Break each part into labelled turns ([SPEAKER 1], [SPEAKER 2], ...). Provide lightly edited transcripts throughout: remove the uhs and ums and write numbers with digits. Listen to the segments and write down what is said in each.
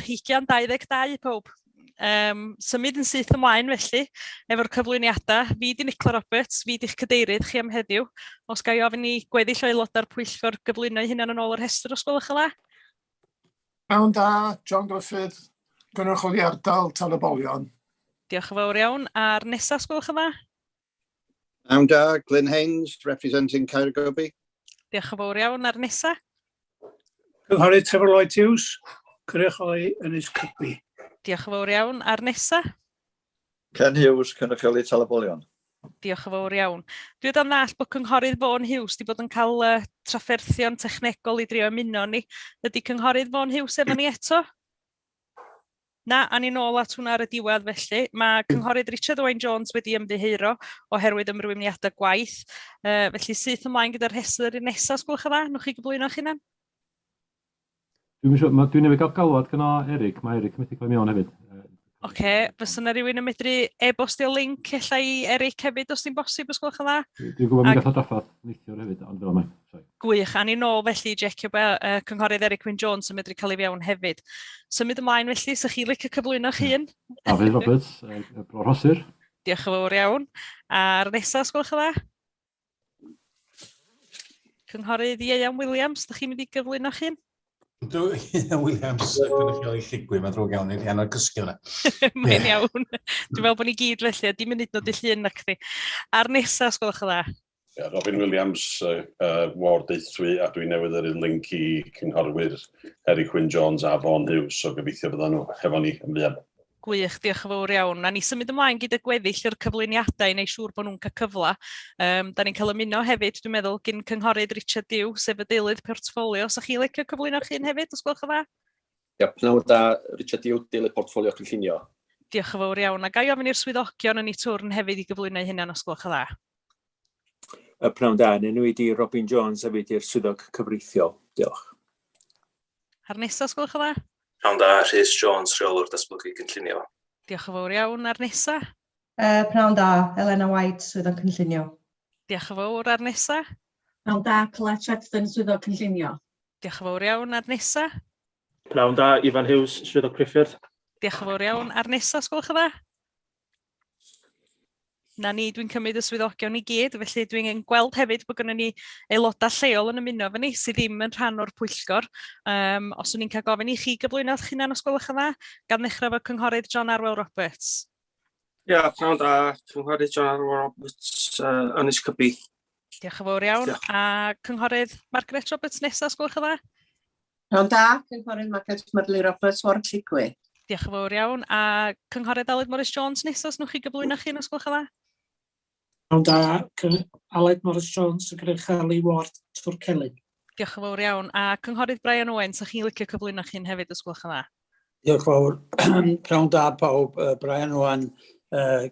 [SPEAKER 1] 2022 pawb. Um, symud yn syth ymlaen felly, efo'r cyflwyniadau. Fi di Nicola Roberts, fi di'ch cadeirydd chi am heddiw. Os ga i ofyn i gweddill o aelodau'r pwyllgor gyflwyno eu hunain yn ôl yr rhestr os gwelwch yn dda?
[SPEAKER 2] Pnawn da, John Gruffydd, gynrychioli ardal Tal-y-bolion.
[SPEAKER 1] Diolch yn fawr iawn. A'r nesaf, os gwelwch yn dda?
[SPEAKER 3] Pnawn da, Glyn Haynes, representing Caergybi.
[SPEAKER 1] Diolch yn fawr iawn. A'r nesa?
[SPEAKER 4] Cynghorydd Trevor Lloyd Hughes, cynrychioli Ynys Cybi.
[SPEAKER 1] Diolch yn fawr iawn. A'r nesa?
[SPEAKER 5] Ken Hughes, cynrychioli Talabolion.
[SPEAKER 1] Diolch yn fawr iawn. Dwi o dan ddallt bod Cynghorydd Vaughan Hughes wedi bod yn cael uh, trafferthion technegol i drio ymuno ni. Ydy Cynghorydd Vaughan Hughes efo ni eto? Na, a ni nôl at hwnna ar y diwedd felly. Mae Cynghorydd Richard Owain Jones wedi ymddiheuro oherwydd ymrwymiadau gwaith. Uh, felly syth ymlaen gyda'r rhestr i'r nesaf, os gwelwch yn dda. Nwch chi gyflwyno eich hunan?
[SPEAKER 6] Dwi'n siŵr, dwi'n newydd gael galwad gyda Eric, mae Eric methu cael mewn hefyd.
[SPEAKER 1] Oce, okay, fysa yna rhywun yn medru e-bostio link ella i Eric hefyd os ti'n bosib, os gwelwch yn dda?
[SPEAKER 6] Dwi'n gwybod mi'n gath o drafferth neithiwr hefyd, ond fel yma.
[SPEAKER 1] Sorry. Gwych, a ni nôl felly i jecio be uh, cynghorydd Eric Wyn Jones yn medru cael ei fewn hefyd. Symud ymlaen felly, sa'ch chi licio cyflwyno'ch hun?
[SPEAKER 6] Dafydd Roberts, uh, Bro Rhosir.
[SPEAKER 1] Diolch yn fawr iawn. A'r nesaf, os gwelwch yn dda? Cynghorydd Ieuan Williams, ydych chi'n mynd i gyflwyno'ch hun?
[SPEAKER 7] Ydw, Ieuan Williams, cynrychioli Lligwy, mae'n ddrwg iawn, i'n anodd cysgu yna.
[SPEAKER 1] Mae'n iawn. Dwi'n meddwl bod ni gyd felly, a dim yn hyd yn oed y llun nac chdi. A'r nesaf, os gwelwch yn dda.
[SPEAKER 8] Yeah, Robin Williams, uh, uh, Ward Deithwy, a dwi newydd yr un link i cynghorwyr Eric Wyn Jones a Vaughan Hughes, so gobeithio byddan nhw hefo ni yn fuan.
[SPEAKER 1] Gwych, diolch yn fawr iawn. Na ni symud ymlaen gyda gweddill yr cyflwyniadau i wneud siŵr bod nhw'n cael cyfle. Um, da ni'n cael ymuno hefyd, dwi'n meddwl, gyn cynghorydd Richard Dew, sef y deilydd portffolio. Sa chi'n licio cyflwyno'ch hun hefyd, os gwelwch yn dda?
[SPEAKER 9] Ia, pnawn da, Richard Dew, deilydd portffolio cynllunio.
[SPEAKER 1] Diolch yn fawr iawn. A ga i ofyn i'r swyddogion yn eu twrn hefyd i gyflwyno eu hunain os gwelwch yn dda?
[SPEAKER 10] Y pnawn da, yn enw i di Robin Jones a fi di'r swyddog cyfreithiol. Diolch.
[SPEAKER 1] A'r nesaf, os gwelwch yn dda?
[SPEAKER 11] Pnawn da, Rhys Jones, rheolwr datblygu cynllunio.
[SPEAKER 1] Diolch yn fawr iawn. A'r nesaf?
[SPEAKER 12] Uh, pnawn da, Elena White, swyddog cynllunio.
[SPEAKER 1] Diolch yn fawr. A'r nesaf?
[SPEAKER 13] Pnawn da, Colette Redfern, swyddog cynllunio.
[SPEAKER 1] Diolch yn fawr iawn. A'r nesaf?
[SPEAKER 14] Pnawn da, Ifan Hughes, swyddog priffyrdd.
[SPEAKER 1] Diolch yn fawr iawn. A'r nesaf, os gwelwch yn dda? Na ni, dwi'n cymryd y swyddogion i gyd, felly dwi'n gweld hefyd bod gennym ni aelodau lleol yn ymuno efo ni sydd ddim yn rhan o'r pwyllgor. Um, os o'n i'n cael gofyn i chi gyflwyno eich hunan os gwelwch yn dda, gan ddechrau efo Cynghorydd John Arwel Roberts.
[SPEAKER 14] Ia, yeah, pnawn da, Cynghorydd John Arwel Roberts, uh, Ynys Cybi.
[SPEAKER 1] Diolch yn fawr iawn. Diolch. A Cynghorydd Margaret Roberts nesaf, os gwelwch yn dda.
[SPEAKER 15] Pnawn da, Cynghorydd Margaret Myrli Roberts, Ward Lligwy.
[SPEAKER 1] Diolch yn fawr iawn. A Cynghorydd Aled Morris Jones nesaf, os nwch chi gyflwyno chi os gwelwch yn dda.
[SPEAKER 4] Pnawn da, Aled Morris Jones, yn cynrychioli Ward Twrcelyn.
[SPEAKER 1] Diolch yn fawr iawn. A Cynghorydd Brian Owen, sa chi'n licio cyflwyno chi'n hefyd os gwelwch yn dda?
[SPEAKER 16] Diolch fawr. Pnawn da pawb, Brian Owen, uh,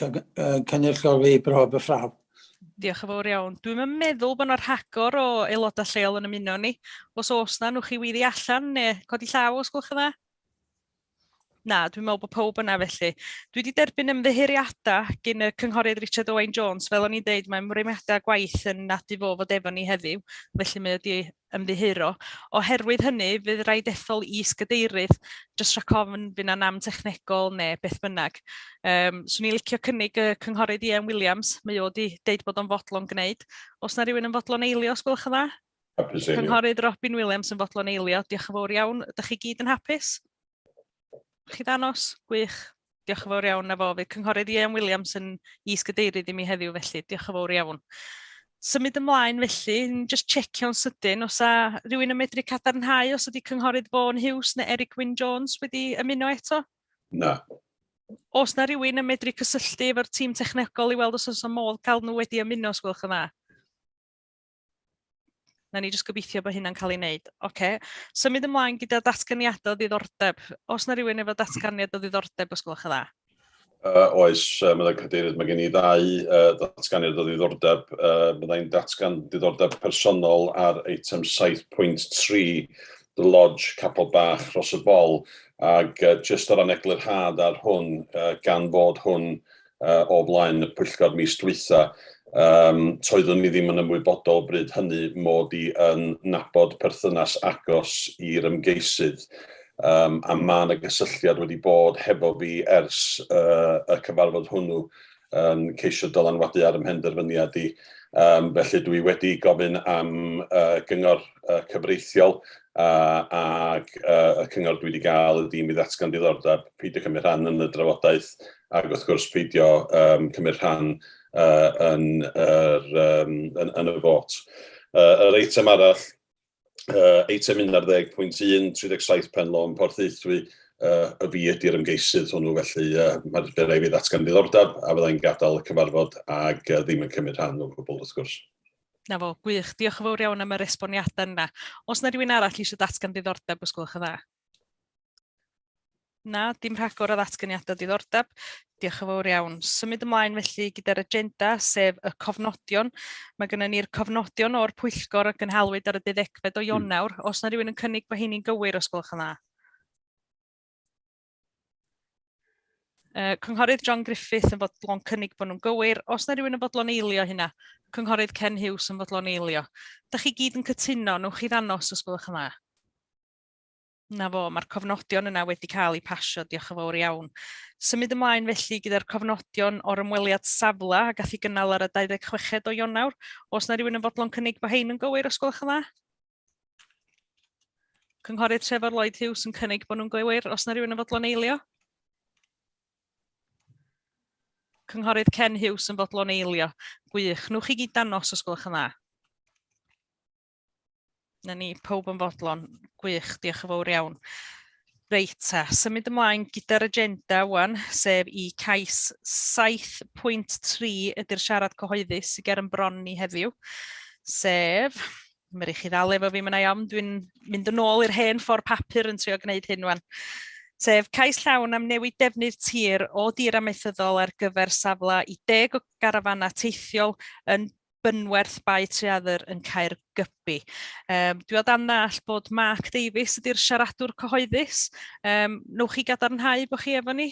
[SPEAKER 16] cynrychioli Bro Aberffraw.
[SPEAKER 1] Diolch yn fawr iawn. Dwi'm yn meddwl bod yna rhagor o aelodau lleol yn ymuno ni. Os oes na, nwch chi weiddi allan neu codi llaw os gwelwch yn dda? Na, dwi'n meddwl bod pawb yna felly. Dwi wedi derbyn ymddiheuriadau gyn y cynghorydd Richard Owain Jones. Fel o'n i'n deud, mae ymrwymiadau gwaith yn nadu fo fod efo ni heddiw, felly mae wedi ymddiheuro. Oherwydd hynny, fydd rhaid ethol is-gadeirydd, jyst rhac ofn fydd 'na nam technegol neu beth bynnag. Um, swn i'n licio cynnig y cynghorydd Ian Williams, mae o wedi deud bod o'n fodlon gwneud. Os na rhywun yn fodlon eilio, os gwelwch yn dda?
[SPEAKER 8] Hapus eilio.
[SPEAKER 1] Cynghorydd Robin Williams yn fodlon eilio, diolch yn fawr iawn. Ydych chi gyd yn hapus? Chi ddanos? Gwych. Diolch yn fawr iawn na fo. Fydd Cynghorydd Ian Williams yn is-gadeirydd i mi heddiw felly. Diolch yn fawr iawn. Symud ymlaen felly, just checio'n sydyn, os a rhywun yn medru cadarnhau os ydy Cynghorydd Vaughan Hughes neu Eric Wyn Jones wedi ymuno eto?
[SPEAKER 8] Na.
[SPEAKER 1] Os na rhywun yn medru cysylltu efo'r tîm technegol i weld os oes modd cael nhw wedi ymuno, os gwelwch yn dda? Na ni jyst gobeithio bod hynna'n cael ei wneud. Oce. Symud ymlaen gyda datganiadau o ddiddordeb. Os na rhywun efo datganiad o ddiddordeb, os gwelwch yn dda?
[SPEAKER 8] Uh, oes, uh, meddai Cadeirydd, mae gen i ddau uh, ddatganiad o ddiddordeb. Uh, byddai'n datgan diddordeb personol ar eitem 7.3, The Lodge, Capel Bach, Rhos y Bol, ac uh, jyst o ran eglurhad ar hwn, uh, gan fod hwn uh, o flaen y pwyllgor mis dwytha. Um, toeddwn i ddim yn ymwybodol bryd hynny mod i yn nabod perthynas agos i'r ymgeisydd. A mae yna gysylltiad wedi bod hefo fi ers y cyfarfod hwnnw yn ceisio dylanwadu ar 'y mhenderfyniad i. Felly dwi wedi gofyn am gyngor cyfreithiol ac y cyngor dwi wedi gael ydy i mi ddatgan diddordeb, peidio cymryd rhan yn y drafodaeth ac wrth gwrs peidio cymryd rhan yn y fot. Yr eitem arall, eitem 11.1, 37 Pen Lôn, Porthaethwy, y fi ydy'r ymgeisydd hwnnw, felly mae'r rhaid fi ddatgan diddordeb a fyddai'n gadael y cyfarfod ac ddim yn cymryd rhan o gwbl wrth gwrs.
[SPEAKER 1] Na fo, gwych. Diolch yn fawr iawn am yr esboniadau yna. Oes na rhywun arall eisiau datgan diddordeb, os gwelwch yn dda? Na, dim rhagor o ddatganiadau diddordeb. Diolch yn fawr iawn. Symud ymlaen felly gyda'r agenda, sef y cofnodion. Mae gennym ni'r cofnodion o'r pwyllgor a gynhalwyd ar y 12fed o Ionawr. Oes na rhywun yn cynnig bod heini'n gywir, os gwelwch yn dda? Cynghorydd John Griffith yn fodlon cynnig bod nhw'n gywir. Oes na rhywun yn fodlon eilio hynna? Cynghorydd Ken Hughes yn fodlon eilio. Da chi gyd yn cytuno, newch chi ddanos os gwelwch yn dda. Na fo, mae'r cofnodion yna wedi cael eu pasio, diolch yn fawr iawn. Symud ymlaen felly gyda'r cofnodion o'r ymweliad safle a gath ei gynnal ar y 26 o Ionawr. Oes na rhywun yn fodlon cynnig bod hein yn gywir, os gwelwch yn dda? Cynghorydd Trefor Lloyd Hughes yn cynnig bod nhw'n gywir. Oes na rhywun yn fodlon eilio? Cynghorydd Ken Hughes yn fodlon eilio. Gwych. Newch chi gyd danos os gwelwch yn dda. Na ni, pawb yn fodlon. Gwych, diolch yn fawr iawn. Reit ta, symud ymlaen gyda'r agenda wan, sef i cais 7.3 ydy'r siarad cyhoeddus sydd ger yn bron ni heddiw, sef, mae rhaid chi ddal efo fi, mae'n iawn, dwi'n mynd yn ôl i'r hen ffordd papur yn trio gwneud hyn wan. Sef cais llawn am newid defnydd tir o dir amaethyddol ar gyfer safle i 10 o garafanau teithiol yn Bynwerth Bae Treaddur yn Caergybi. Dwi o dan ddallt bod Mark Davies ydy'r siaradwr cyhoeddus. Newch chi gadarnhau bod chi efo ni?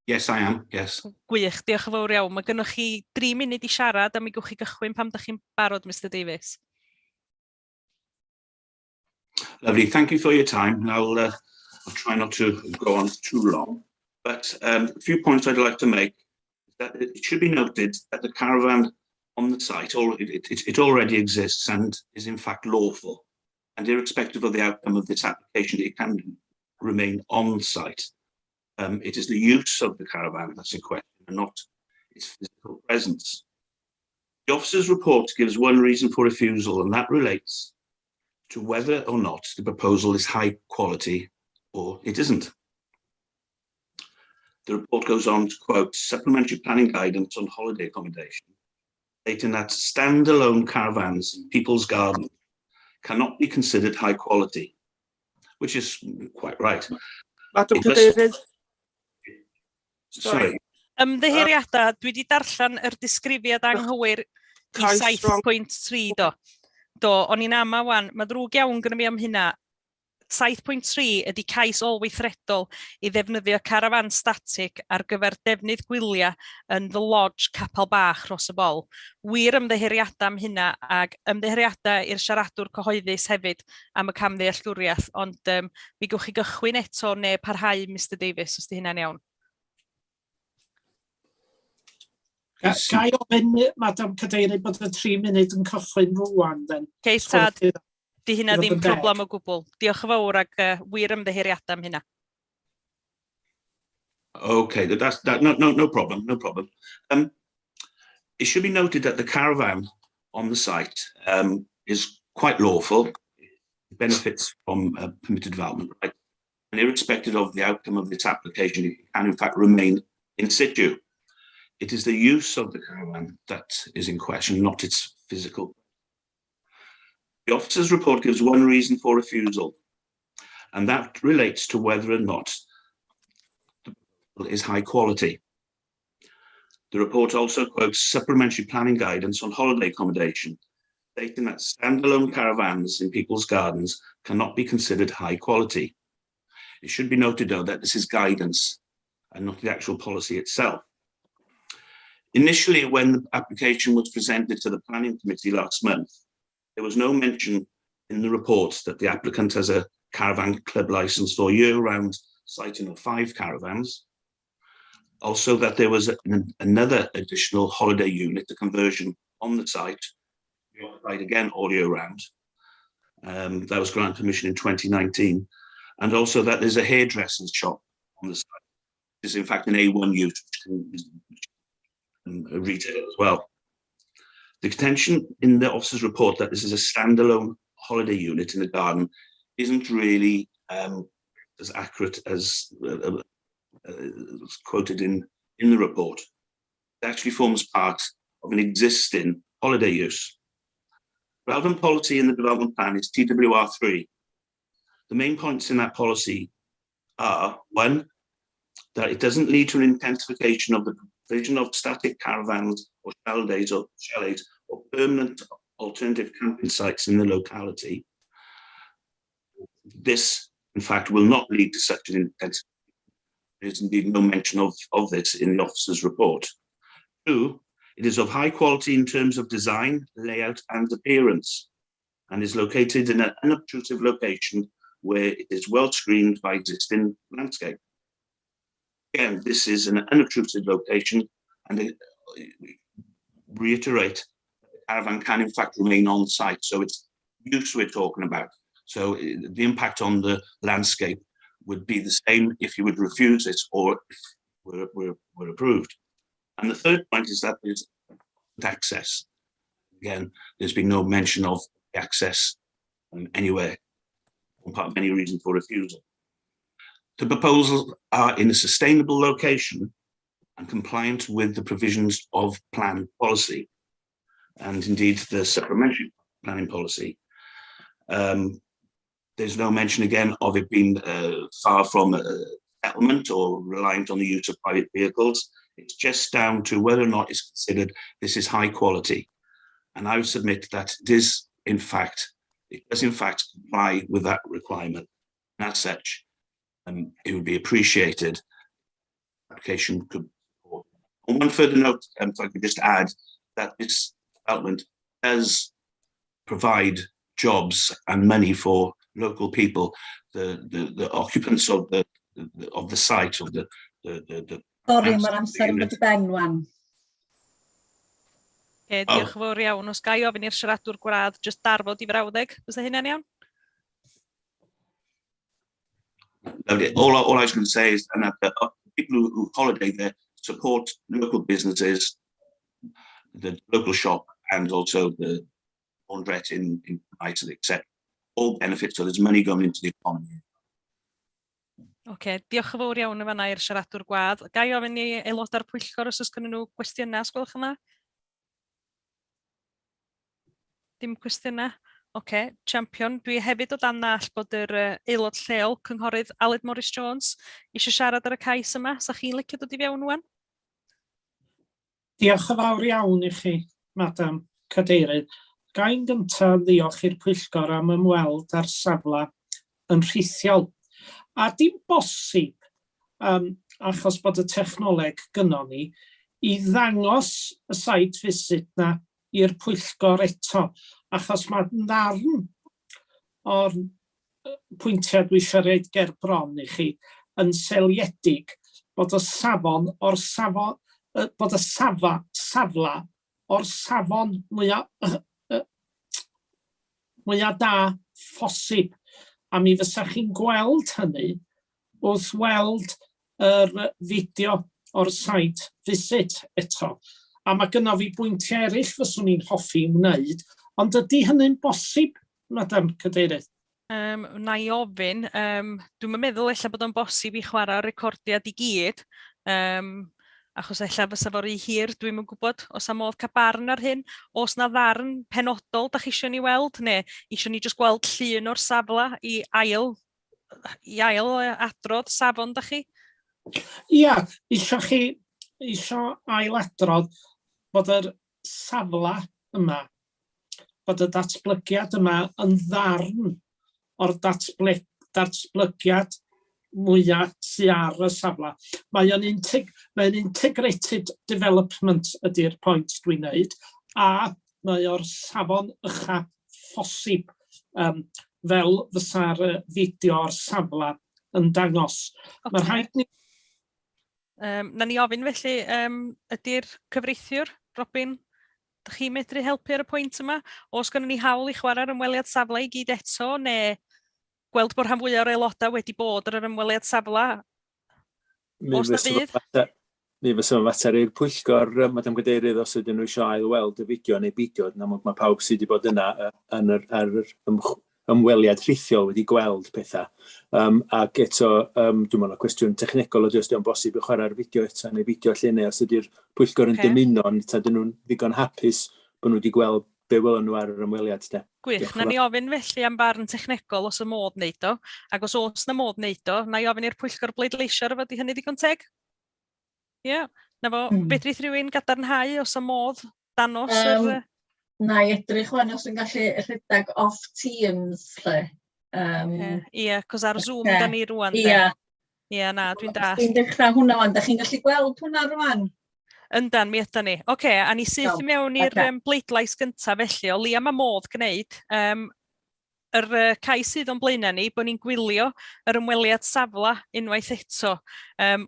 [SPEAKER 7] Yes, I am, yes.
[SPEAKER 1] Gwych, diolch yn fawr iawn. Mae gennych chi 3 munud i siarad a mi gewch chi gychwyn pam ydych chi'n barod, Mr Davies.
[SPEAKER 7] Lovely, thank you for your time. I'll try not to go on too long, but a few points I'd like to make is that it should be noted that the caravan on the site, it already exists and is in fact lawful. And irrespective of the outcome of this application, it can remain on site. It is the use of the caravan that's in question and not its physical presence. The officer's report gives one reason for refusal, and that relates to whether or not the proposal is high quality or it isn't. The report goes on to quote supplementary planning guidance on holiday accommodation, stating that standalone caravans in people's gardens cannot be considered high quality, which is quite right.
[SPEAKER 14] Madam Cadeirydd.
[SPEAKER 7] Sorry.
[SPEAKER 1] Ymddiheuriadau, dwi wedi darllen yr disgrifiad anghywir i 7.3 do. Do, o'n i'n ama wan, mae ddrwg iawn gyda fi am hynna. 7.3 ydy cais ôl-weithredol i ddefnyddio carafán statig ar gyfer defnydd gwyliau yn The Lodge, Capel Bach, Rhos y Bol. Wir ymddiheuriadau am hynna ac ymddiheuriadau i'r siaradwr cyhoeddus hefyd am y camddealltwriaeth, ond mi gewch chi gychwyn eto neu parhau, Mr Davies, os 'di hynna'n iawn.
[SPEAKER 4] Ga i ofyn, Madam Cadeirydd, bod y 3 munud yn cychwyn rwan, then?
[SPEAKER 1] Ceith tad, di hynna ddim problem o gwbl. Diolch yn fawr ac wir ymddiheuriadau am hynna.
[SPEAKER 7] Okay, that's that. No, no, no problem, no problem. It should be noted that the caravan on the site is quite lawful. It benefits from a permitted development right, and irrespective of the outcome of this application, it can in fact remain in situ. It is the use of the caravan that is in question, not its physical. The officer's report gives one reason for refusal, and that relates to whether or not the proposal is high quality. The report also quotes supplementary planning guidance on holiday accommodation, stating that standalone caravans in people's gardens cannot be considered high quality. It should be noted, though, that this is guidance and not the actual policy itself. Initially, when the application was presented to the planning committee last month, there was no mention in the report that the applicant has a caravan club license for year-round siting of five caravans. Also that there was another additional holiday unit, the conversion on the site, occupied again all year round. That was granted permission in 2019. And also that there's a hairdresser's shop on the site. It's in fact an A1 use, which can be a retail as well. The contention in the officer's report that this is a standalone holiday unit in the garden isn't really as accurate as quoted in the report. It actually forms part of an existing holiday use. Relevant policy in the development plan is TWR3. The main points in that policy are, one, that it doesn't lead to an intensification of the provision of static caravans or chalets or permanent alternative camping sites in the locality. This, in fact, will not lead to such an intensification. There is indeed no mention of this in the officer's report. Two, it is of high quality in terms of design, layout and appearance, and is located in an unobtrusive location where it is well screened by existing landscape. Again, this is an unobtrusive location, and it, reiterate, the caravan can in fact remain on site. So it's use we're talking about. So the impact on the landscape would be the same if you would refuse it or if we're approved. And the third point is that there's access. Again, there's been no mention of access anywhere, part of any reason for refusal. The proposals are in a sustainable location and compliant with the provisions of plan policy, and indeed the supplementary planning policy. There's no mention again of it being far from a settlement or reliant on the use of private vehicles. It's just down to whether or not it's considered this is high quality. And I would submit that it is, in fact, it does in fact comply with that requirement. And as such, it would be appreciated application could support. On one further note, if I could just add that this development does provide jobs and money for local people, the occupants of the site, of the
[SPEAKER 13] Sori, mae'r amser yn dod i ben wan.
[SPEAKER 1] Okay, diolch yn fawr iawn. Os ga i ofyn i'r siaradwr gwadd jyst darfod ei frawddeg, fysa hynna'n iawn?
[SPEAKER 7] Lovely. All I was going to say is and that the people who holiday there support local businesses, the local shop, and also the laundrette in Iceland, etc. All benefits, so there's money going into the economy.
[SPEAKER 1] Oce, okay, diolch yn fawr iawn yn fanna i'r siaradwr gwadd. Ga i ofyn i aelodau'r pwyllgor os oes gennyn nhw gwestiynau, os gwelwch yn dda? Dim cwestiynau? Oce, okay, champion. Dwi hefyd o dan ddallt bod yr aelod lleol, Cynghorydd Aled Morris Jones, eisiau siarad ar y cais yma. Sa chi'n licio dod i fewn wan?
[SPEAKER 4] Diolch yn fawr iawn i chi, Madam Cadeirydd. Ga i'n gyntaf ddiolch i'r pwyllgor am ymweld â'r safle yn rhithiol. A dim bosib, achos bod y technoleg gynnon ni, i ddangos y site visit na i'r pwyllgor eto, achos mae ddarn o'r pwyntiau dwi eisiau roid ger bron i chi yn seiliedig bod y safon o'r safon, bod y safla o'r safon mwyaf da phosib. A mi fysa chi'n gweld hynny wrth weld yr fideo o'r site visit eto. A mae gynno fi bwyntiau eraill fyswn i'n hoffi wneud, ond ydy hynny'n bosib, Madam Cadeirydd?
[SPEAKER 1] Wna i ofyn, dwi'm yn meddwl ella bod o'n bosib i chwarae'r recordiad i gyd, achos ella fysa fo rhy hir, dwi'm yn gwybod os am modd cael barn ar hyn. Oes na ddarn penodol da chi eisiau ni weld, neu eisiau ni jyst gweld llun o'r safle i ail adrodd safon da chi?
[SPEAKER 4] Ia, isio chi isio ailadrodd bod yr safle yma, bod y datblygiad yma yn ddarn o'r datblygiad mwyaf sy ar y safle. Mae o'n integrated development ydy'r pwynt dwi'n neud, a mae o'r safon ucha phosib. um, fel fysa'r fideo o'r safle yn dangos. Okay. Mae rhaid ni...
[SPEAKER 1] Na ni ofyn felly, ydy'r cyfreithiwr, Robin, dych chi'n medru helpu ar y pwynt yma? Oes gennym ni hawl i chwarae'r ymweliad safle i gyd eto, neu gweld bod rhan fwyaf o'r aelodau wedi bod ar yr ymweliad safle?
[SPEAKER 10] Mi
[SPEAKER 1] Oes na
[SPEAKER 10] fysa
[SPEAKER 1] fydd?
[SPEAKER 10] Mi fysa fo'n fater i'r pwyllgor, Madam Cadeirydd, os ydyn nhw eisiau ail-weld y fideo neu beidio. Yn amlwg mae pawb sydd wedi bod yna yn yr, ar yr ymweliad rhithiol wedi gweld pethau. Ac eto, dwi'n meddwl cwestiwn technegol ydy os ydy o'n bosib i chwarae'r fideo eto neu beidio lle, neu os ydy'r pwyllgor yn dymuno, ta ydyn nhw'n ddigon hapus bod nhw wedi gweld be welon nhw ar yr ymweliad, de.
[SPEAKER 1] Gwych.
[SPEAKER 10] Diolch yn
[SPEAKER 1] Na ni
[SPEAKER 10] fawr.
[SPEAKER 1] ofyn felly am farn technegol os y modd wneud o, ac os oes na modd wneud o, na i ofyn i'r pwyllgor bleidleisio ar fo, 'di hynny ddigon teg? Ie, yeah. Na fo, fedrith rhywun gadarnhau os y modd danos yr...
[SPEAKER 13] Na i edrych wan os yn gallu rhedeg off Teams, lle.
[SPEAKER 1] Ie, yeah, cos ar Zoom da ni rwan, de.
[SPEAKER 13] Ie.
[SPEAKER 1] Ie, na, dwi'n dallt.
[SPEAKER 13] Dwi'n dechrau hwnna wan. Da chi'n gallu gweld hwnna rwan?
[SPEAKER 1] Yndan, mi ydan ni. Oce, okay, a ni syth i mewn i'r bleidlais gyntaf felly, o leia mae modd gwneud. Yr cais sydd o'n blaenau ni, bod ni'n gwylio yr ymweliad safle unwaith eto.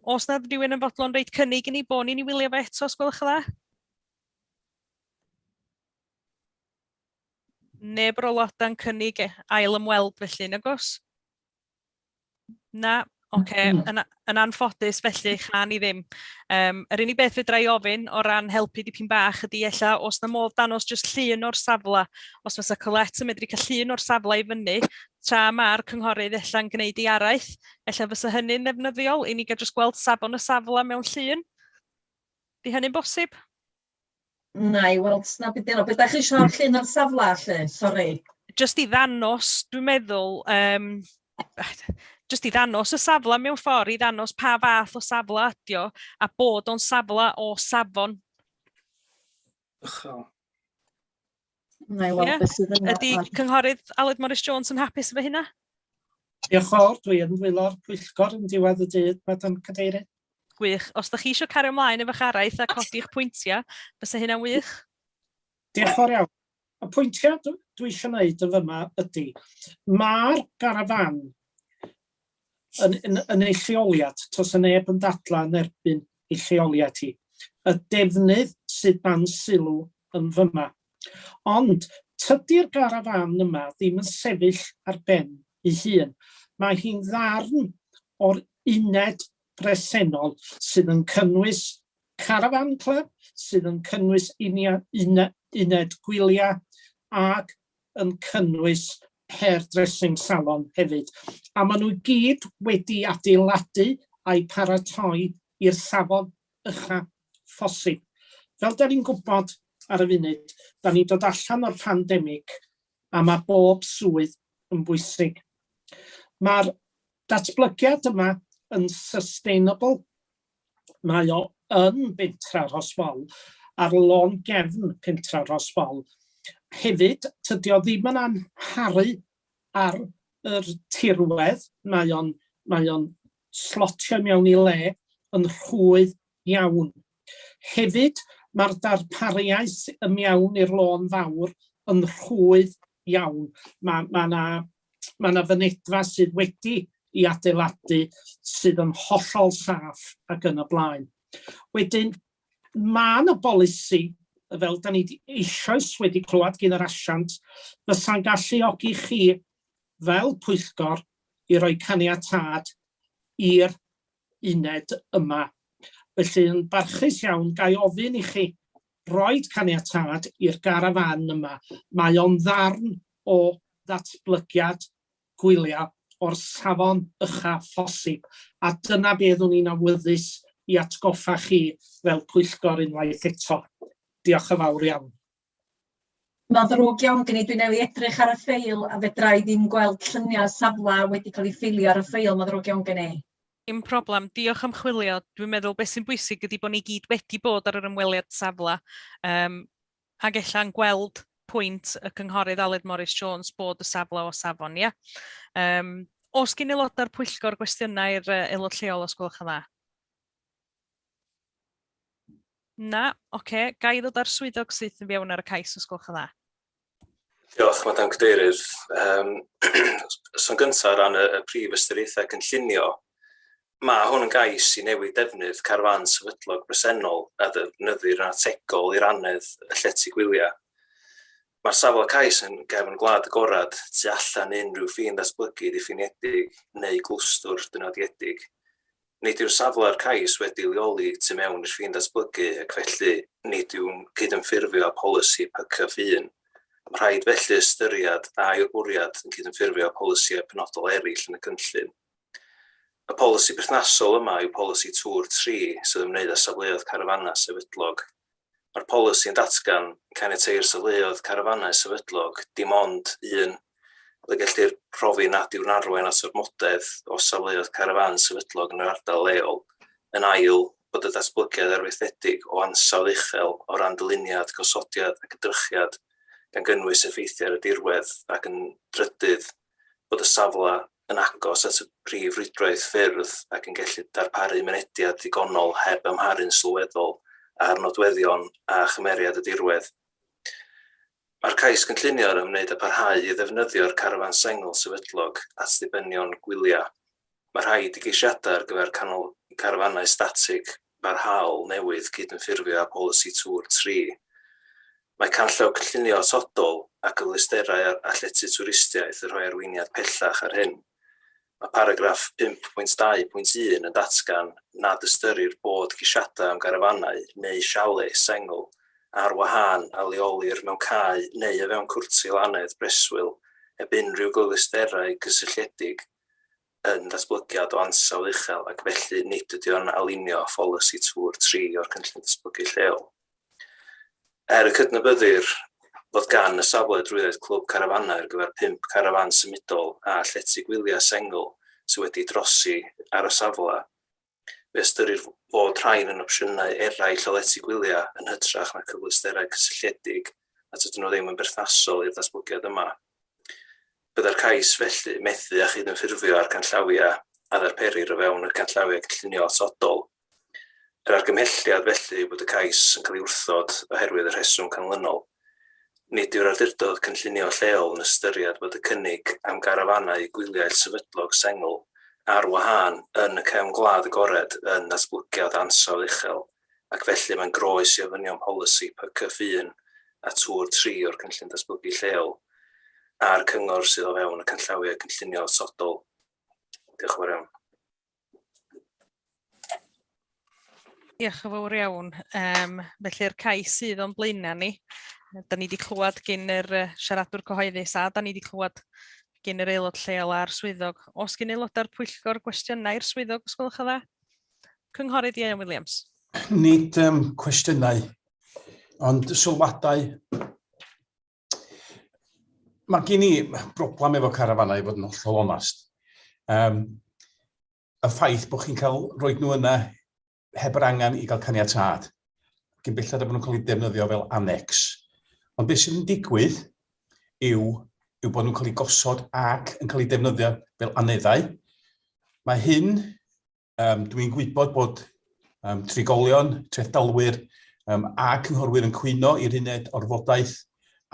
[SPEAKER 1] Oes na rhywun yn fodlon rhoid cynnig i ni bod ni'n ei wylio fo eto, os gwelwch yn dda? Neb o'r aelodau'n cynnig ail ymweld felly, nag oes? Na, oce, yn anffodus felly, chan i ddim. Yr unig beth fedra i ofyn o ran helpu dipyn bach ydy ella, os na modd danos jyst llun o'r safle, os fysa Colette yn medru cael llun o'r safle i fyny, tra mae'r cynghorydd ella'n gwneud ei araith, ella fysa hynny'n ddefnyddiol i ni gael jyst gweld safon y safle mewn llun. Di hynny'n bosib?
[SPEAKER 13] Na i weld na beth yna. Beth ydych chi eisiau llun o'r safle, lle? Sori.
[SPEAKER 1] Just i ddanos, dwi'n meddwl, just i ddanos y safle mewn ffordd, i ddanos pa fath o safle ydi o, a bod o'n safle o safon.
[SPEAKER 14] Uchel.
[SPEAKER 13] Na i weld beth sydd yna.
[SPEAKER 1] Ydy cynghorydd Aled Morris Jones yn hapus efo hynna?
[SPEAKER 4] Diolch yn fawr, dwi yn dwylo'r pwyllgor yn diwedd y dydd, Madam Cadeirydd.
[SPEAKER 1] Gwych. Os da chi eisiau cario ymlaen efo'ch araith a codi'ch pwyntiau, fysa hynna'n wych.
[SPEAKER 4] Diolch yn fawr iawn. Y pwyntiau dwi eisiau gwneud yn fyma ydy, mae'r garafan yn ei lleoliad, tos y neb yn dadla yn erbyn ei lleoliad hi. Y defnydd sydd dan sylw yn fyma. Ond tydi'r garafan yma ddim yn sefyll ar ben ei hun. Mae hi'n ddarn o'r uned bresennol sydd yn cynnwys Caravan Club, sydd yn cynnwys uned gwyliau ac yn cynnwys hairdressing salon hefyd. A maen nhw i gyd wedi adeiladu a'u paratoi i'r safon ucha phosib. Fel da ni'n gwybod ar y funud, da ni'n dod allan o'r pandemig a mae bob swydd yn bwysig. Mae'r datblygiad yma yn sustainable. Mae o yn bentra Rhosfol, ar lôn gefn pentra Rhosfol. Hefyd, tydi o ddim yn amharu ar yr tirwedd, mae o'n slotio mewn i le yn rhwydd iawn. Hefyd, mae'r darpariaeth y mewn i'r lôn fawr yn rhwydd iawn. Mae 'na fynedfa sydd wedi i adeiladu sydd yn hollol saff ac yn y blaen. Wedyn, mae yna bolisi, fel da ni eisoes wedi clywed gan yr asiant, fysa'n galluogi chi fel pwyllgor i roi caniatâd i'r uned yma. Felly yn barchus iawn, ga i ofyn i chi roed caniatâd i'r garafan yma. Mae o'n ddarn o ddatblygiad gwyliau o'r safon ucha phosib. A dyna beth o'n i'n awyddus i atgoffa chi fel pwyllgor unwaith eto. Diolch yn fawr iawn.
[SPEAKER 13] Mae'n ddrwg iawn gen i, dwi newydd edrych ar y ffeil a fedra i ddim gweld lluniau safle wedi cael ei ffeilio ar y ffeil, mae'n ddrwg iawn gen i.
[SPEAKER 1] Dim problem, diolch am chwilio. Dwi'n meddwl beth sy'n bwysig ydy bod ni gyd wedi bod ar yr ymweliad safle ac ella'n gweld pwynt y cynghorydd Aled Morris Jones bod y safle o safon, ia? Oes gen aelodau'r pwyllgor gwestiynau i'r aelod lleol, os gwelwch yn dda? Na, oce. Okay. Ga i ddod ar swyddog syth yn fewn ar y cais, os gwelwch yn dda?
[SPEAKER 11] Diolch, Madam Cadeirydd. Um, so yn gyntaf, ran y, y prif ystyriaethau cynllunio, mae hwn yn gais i newid defnydd carfan sefydlog bresennol a ddefnyddir yn ategol i'r annedd y llety gwyliau. Mae'r safle cais yn gefn gwlad agored tu allan i unrhyw ffin ddatblygu ddiffiniedig neu glwstwr dynodiedig. Nid yw'r safle a'r cais wedi leoli tu mewn i'r ffin datblygu ac felly nid yw'n cydymffurfio â pholisi PCF1. Mae rhaid felly ystyried a yw'r bwriad yn cydymffurfio â polisïau penodol eraill yn y cynllun. Y polisi perthnasol yma yw polisi Tŵr 3 sydd yn ymwneud â safleoedd carafanau sefydlog. Mae'r polisi yn datgan caniateir safleoedd carafanau sefydlog dim ond un ble gellir profi nad yw'n arwain at ormodedd o safleoedd carafán sefydlog yn yr ardal leol. Yn ail, bod y datblygiad arfaethedig o ansawdd uchel o ran dyluniad, gosodiad ac edrychiad, gan gynnwys effeithiau ar y dirwedd, ac yn drydydd, bod y safle yn agos at y prif rwydwaith ffyrdd ac yn gallu darparu mynediad digonol heb amharu'n sylweddol ar nodweddion a chymeriad y dirwedd. Mae'r cais cynllunio yn ymwneud â parhau i ddefnyddio'r carafán sengl sefydlog at ddibenion gwyliau. Mae rhaid i geisiadau ar gyfer canol carafanau statig barhaol newydd cydymffurfio â pholisi Tŵr 3. Mae canllaw cynllunio atodol a cyfleusterau a llety twristiaeth yn rhoi arweiniad pellach ar hyn. Mae paragraff 5.2.1 yn datgan nad ystyrir bod ceisiadau am garafanau neu chalets sengl ar wahân a leolir mewn cae neu o fewn cwrtil annedd breswyl heb unrhyw gyfleusterau cysylltiedig yn ddatblygiad o ansawdd uchel ac felly nid ydy o'n alinio â pholisi Tŵr 3 o'r Cynllun Datblygu Lleol. Er y cydnabyddir fod gan y safle drwydded clwb carafanau ar gyfer pump carafán symudol a llety gwyliau sengl sydd wedi drosi ar y safle, fe ystyrir fod rhain yn opsiynau eraill o lety gwyliau yn hytrach na cyfleusterau cysylltiedig a tydyn nhw ddim yn berthnasol i'r datblygiad yma. Byddai'r cais felly methu â chydymffurfio â'r canllawiau a ddarperir o fewn y canllawiau cynllunio atodol. Yr argymhelliad felly yw bod y cais yn cael ei wrthod oherwydd y rheswm canlynol. Nid yw'r awdurdod cynllunio lleol yn ystyried bod y cynnig am garafanau gwyliau sefydlog sengl ar wahân yn y cefn gwlad agored yn ddatblygiad ansawdd uchel ac felly mae'n groes i ofynion polisi PCF1 a Tŵr 3 o'r Cynllun Datblygu Lleol a'r cyngor sydd o fewn y canllawiau cynllunio atodol. Diolch yn fawr iawn.
[SPEAKER 1] Diolch yn fawr iawn. Um, felly'r cais sydd o'n blaenau ni, da ni wedi clywed gyn yr siaradwr cyhoeddus a da ni wedi clywed gyn yr aelod lleol a'r swyddog. Os gyn aelodau'r pwyllgor gwestiynau i'r swyddog, os gwelwch yn dda? Cynghorydd Ieuan Williams.
[SPEAKER 17] Nid um, cwestiynau, ond sylwadau. Mae gen i broblem efo carafanau, i fod yn hollol onast. Um, y ffaith bod chi'n cael rhoi nhw yna heb yr angen i gael caniatâd. Gyn belled a bod nhw'n cael eu defnyddio fel annex. Ond beth sydd yn digwydd yw, yw bod nhw'n cael eu gosod ac yn cael eu defnyddio fel aneddau. Mae hyn, um, dwi'n gwybod bod um, trigolion, trethdalwyr um, a cynghorwyr yn cwyno i'r uned orfodaeth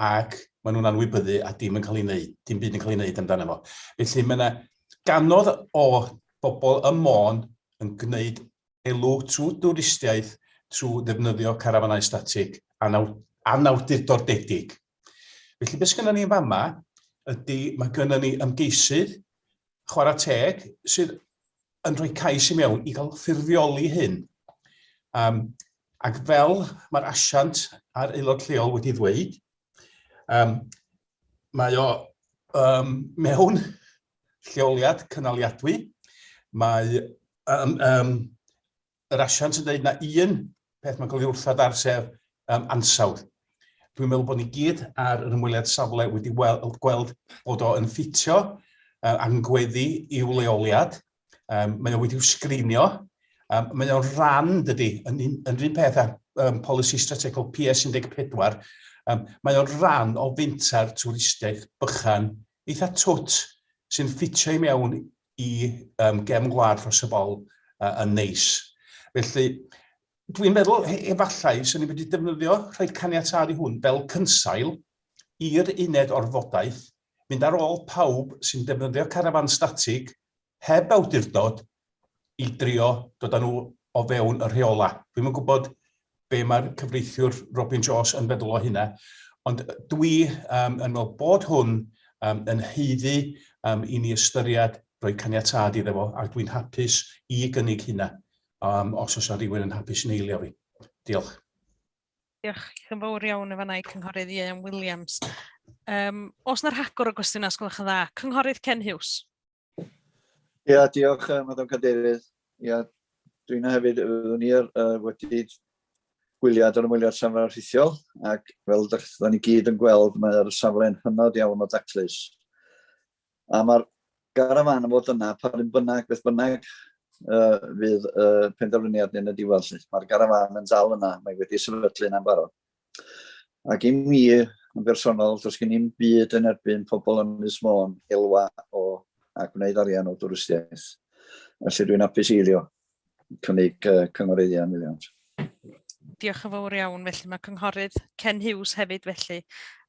[SPEAKER 17] ac maen nhw'n anwybyddu a dim yn cael ei wneud, dim byd yn cael ei wneud amdano fo. Felly mae yna ganodd o bobl ym Môn yn gwneud elw trwy dwristiaeth trwy ddefnyddio carafanau statig anawdurdodedig. Felly beth sgynnon ni yn fama ydy mae gynnon ni ymgeisydd chwarae teg sydd yn rhoi cais i mewn i gael ffurfioli hyn. Um, ac fel mae'r asiant a'r aelod lleol wedi ddweud, um, mae o um, mewn lleoliad cynaliadwy. Mae um, um, yr asiant yn dweud na un peth mae'n cael ei wrthod ar sef um, ansawdd. Dwi'n meddwl bod ni gyd ar yr ymweliad safle wedi weld, gweld bod o yn ffitio uh, a'n gweddu i'w leoliad. Um, mae o wedi'w sgrinio. Um, mae o'n rhan, dydy, yn, yn un peth â um, polisi strategol PS14. Um, mae o'n rhan o fenter twristiaeth bychan eitha twt sy'n ffitio i mewn i um, gefn gwlad dros y bol uh, yn neis. Felly, dwi'n meddwl efallai sy'n ni wedi defnyddio rhoi caniatâd i hwn fel cynsail. i'r uned orfodaeth fynd ar ôl pawb sy'n defnyddio carafán statig heb awdurdod i drio dod â nhw o fewn y rheola. Dwi'm yn gwybod be mae'r cyfreithiwr Robin Jones yn feddwl o hynna, ond dwi um, yn meddwl bod hwn um, yn haeddu um, i ni ystyried rhoi caniatâd iddo fo, a dwi'n hapus i gynnig hynna, um, os oes yna rhywun yn hapus yn eilio fi. Diolch.
[SPEAKER 1] Diolch yn fawr iawn yn fanna i Cynghorydd Ieuan Williams. Um, os na rhagor o gwestiynau, os gwelwch yn dda. Cynghorydd Ken Hughes.
[SPEAKER 5] Ia, diolch, Madam Cadeirydd. Ia, dwi'n hefyd, fyddwn ni wedi gwyliad yr ymweliad safle rhithiol, ac fel da ni gyd yn gweld, mae'r safle'n hynod iawn o daclus. A mae'r garafán yn fod yna, pa un bynnag, beth bynnag uh, fydd uh, penderfyniad yn y diwedd. Mae'r garafán yn dal yna, mae wedi sefydlu yna'n barod. Ac i mi, yn bersonol, does gen i'm byd yn erbyn pobl yn Ynys Môn elwa o a gwneud arian o dwristiaeth. Felly dwi'n hapus i eilio cynnig uh, Cynghorydd Ian Williams.
[SPEAKER 1] Diolch yn fawr iawn. Felly mae Cynghorydd Ken Hughes hefyd felly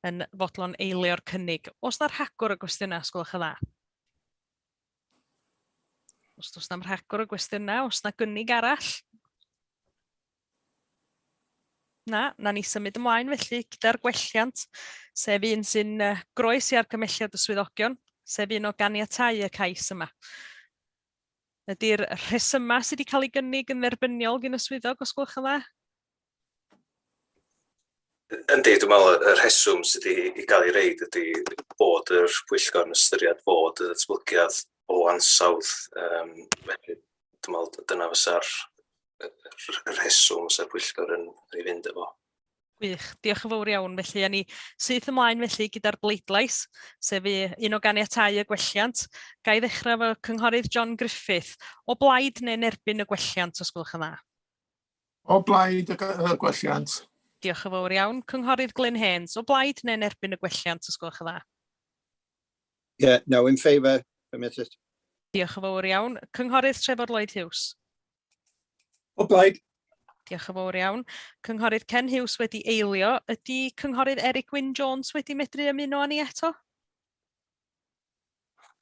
[SPEAKER 1] yn fodlon eilio'r cynnig. Os na rhagor o gwestiynau, os gwelwch yn dda? Os does na'm rhagor o gwestiynau, os na gynnig arall? Na, na ni symud ymlaen felly gyda'r gwelliant, sef un sy'n groes i argymhelliad y swyddogion, sef un o ganiatáu y cais yma. Ydy'r rhesymau sydd wedi cael ei gynnig yn dderbyniol gan y swyddog, os gwelwch yn dda?
[SPEAKER 11] Yndi, dwi'n meddwl y rheswm sydd wedi gael ei reid ydy bod yr pwyllgor yn ystyried bod y datblygiad o ansawdd. Um, felly, dwi'n meddwl dyna fysa'r y rheswm fysa'r pwyllgor yn ei fynd efo.
[SPEAKER 1] Gwych, diolch yn fawr iawn. Felly, a ni syth ymlaen felly gyda'r bleidlais, sef un o ganiatáu y gwelliant. Ga i ddechrau efo Cynghorydd John Griffith. O blaid neu'n erbyn y gwelliant, os gwelwch yn dda?
[SPEAKER 2] O blaid y gwelliant.
[SPEAKER 1] Diolch yn fawr iawn. Cynghorydd Glyn Haynes, o blaid neu'n erbyn y gwelliant, os gwelwch yn dda?
[SPEAKER 3] Yeah, no, in favour, permitted.
[SPEAKER 1] Diolch yn fawr iawn. Cynghorydd Trefor Lloyd Hughes.
[SPEAKER 2] O blaid.
[SPEAKER 1] Diolch yn fawr iawn. Cynghorydd Ken Hughes wedi eilio. Ydy Cynghorydd Eric Wyn Jones wedi medru ymuno â ni eto?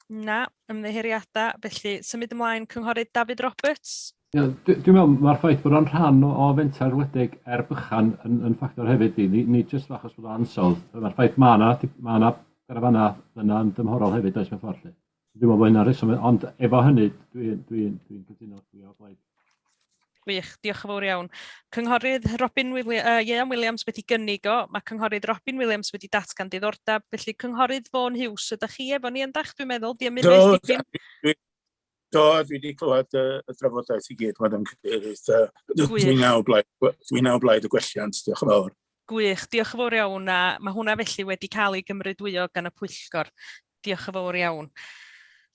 [SPEAKER 1] Na, ymddiheuriadau. Felly, symud ymlaen, Cynghorydd David Roberts.
[SPEAKER 6] Ie, dwi'n meddwl mae'r ffaith bod o'n rhan o fenter wledig er bychan yn, yn ffactor hefyd i, nid, nid jyst achos bod o'n ansawdd. Mae'r ffaith mae yna, mae yna garafanau yna yn dymhorol hefyd, oes mewn ffordd. Lle. Dwi'n meddwl bod hynna'n rheswm, ond efo hynny, dwi'n dwi, dwi cytuno, dwi o blaid.
[SPEAKER 1] Gwych, diolch yn fawr iawn. Cynghorydd Robin Williams, Ieuan Williams wedi gynnig o, mae Cynghorydd Robin Williams wedi datgan diddordeb, felly Cynghorydd Vaughan Hughes, ydych chi efo ni yndach, dwi'n meddwl, di ymuno
[SPEAKER 2] eich dipyn? Do, dwi wedi clywed y, y drafodaeth i gyd, Madam Cadeirydd. Dwi'n naw blaid, dwi naw blaid y gwelliant, diolch yn fawr.
[SPEAKER 1] Gwych, diolch yn fawr iawn, a mae hwnna felly wedi cael ei gymrydwyo gan y pwyllgor. Diolch yn fawr iawn.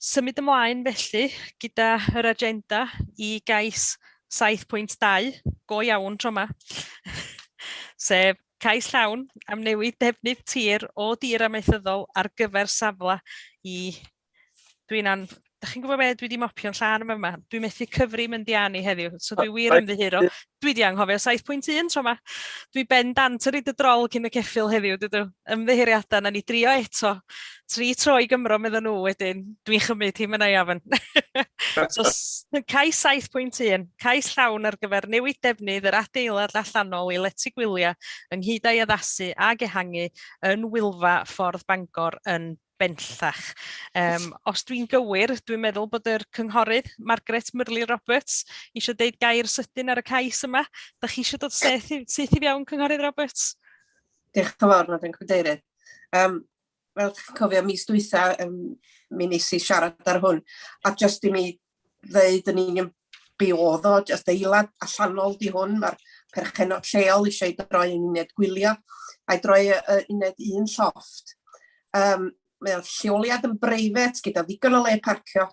[SPEAKER 1] Symud ymlaen felly gyda yr agenda i gais 7.2, go iawn tro yma, sef cais llawn am newid defnydd tir o dir amaethyddol ar gyfer safle i Dwi'n an... Dach chi'n gwybod be? Dwi wedi mopio'n llan yma yma. Dwi'n methu cyfri mynd i anu heddiw, so dwi wir ymddiheuro. Dwi wedi anghofio 7.1 tro yma. Dwi ben dant yn rhaid y drol cyn y ceffyl heddiw, dydw. Ymddiheuriadau, na ni drio eto. Tri tro i Gymro, meddyn nhw wedyn. Dwi'n chymryd hi myna iafn. So, cais 7.1, cais llawn ar gyfer newid defnydd yr adeilad allanol i lety gwyliau ynghyd â'i addasu ag ehangu yn Wylfa Ffordd Bangor yn bellach. Um, os dwi'n gywir, dwi'n meddwl bod yr cynghorydd Margaret Murley Roberts eisiau deud gair sydyn ar y cais yma. Da chi eisiau dod syth i, syth i fewn, Cynghorydd Roberts?
[SPEAKER 15] Diolch yn fawr, Madam Cadeirydd. Um, fel chi'n cofio, mis dwytha, um, mi nes i siarad ar hwn, a jyst i mi ddeud yn union be oedd o, jyst adeilad allanol di hwn, mae'r perchennog lleol eisiau ei droi yn uned gwylio, a'i droi y uned un llofft. Um, mae o'r lleoliad yn breifat gyda ddigon o le parcio.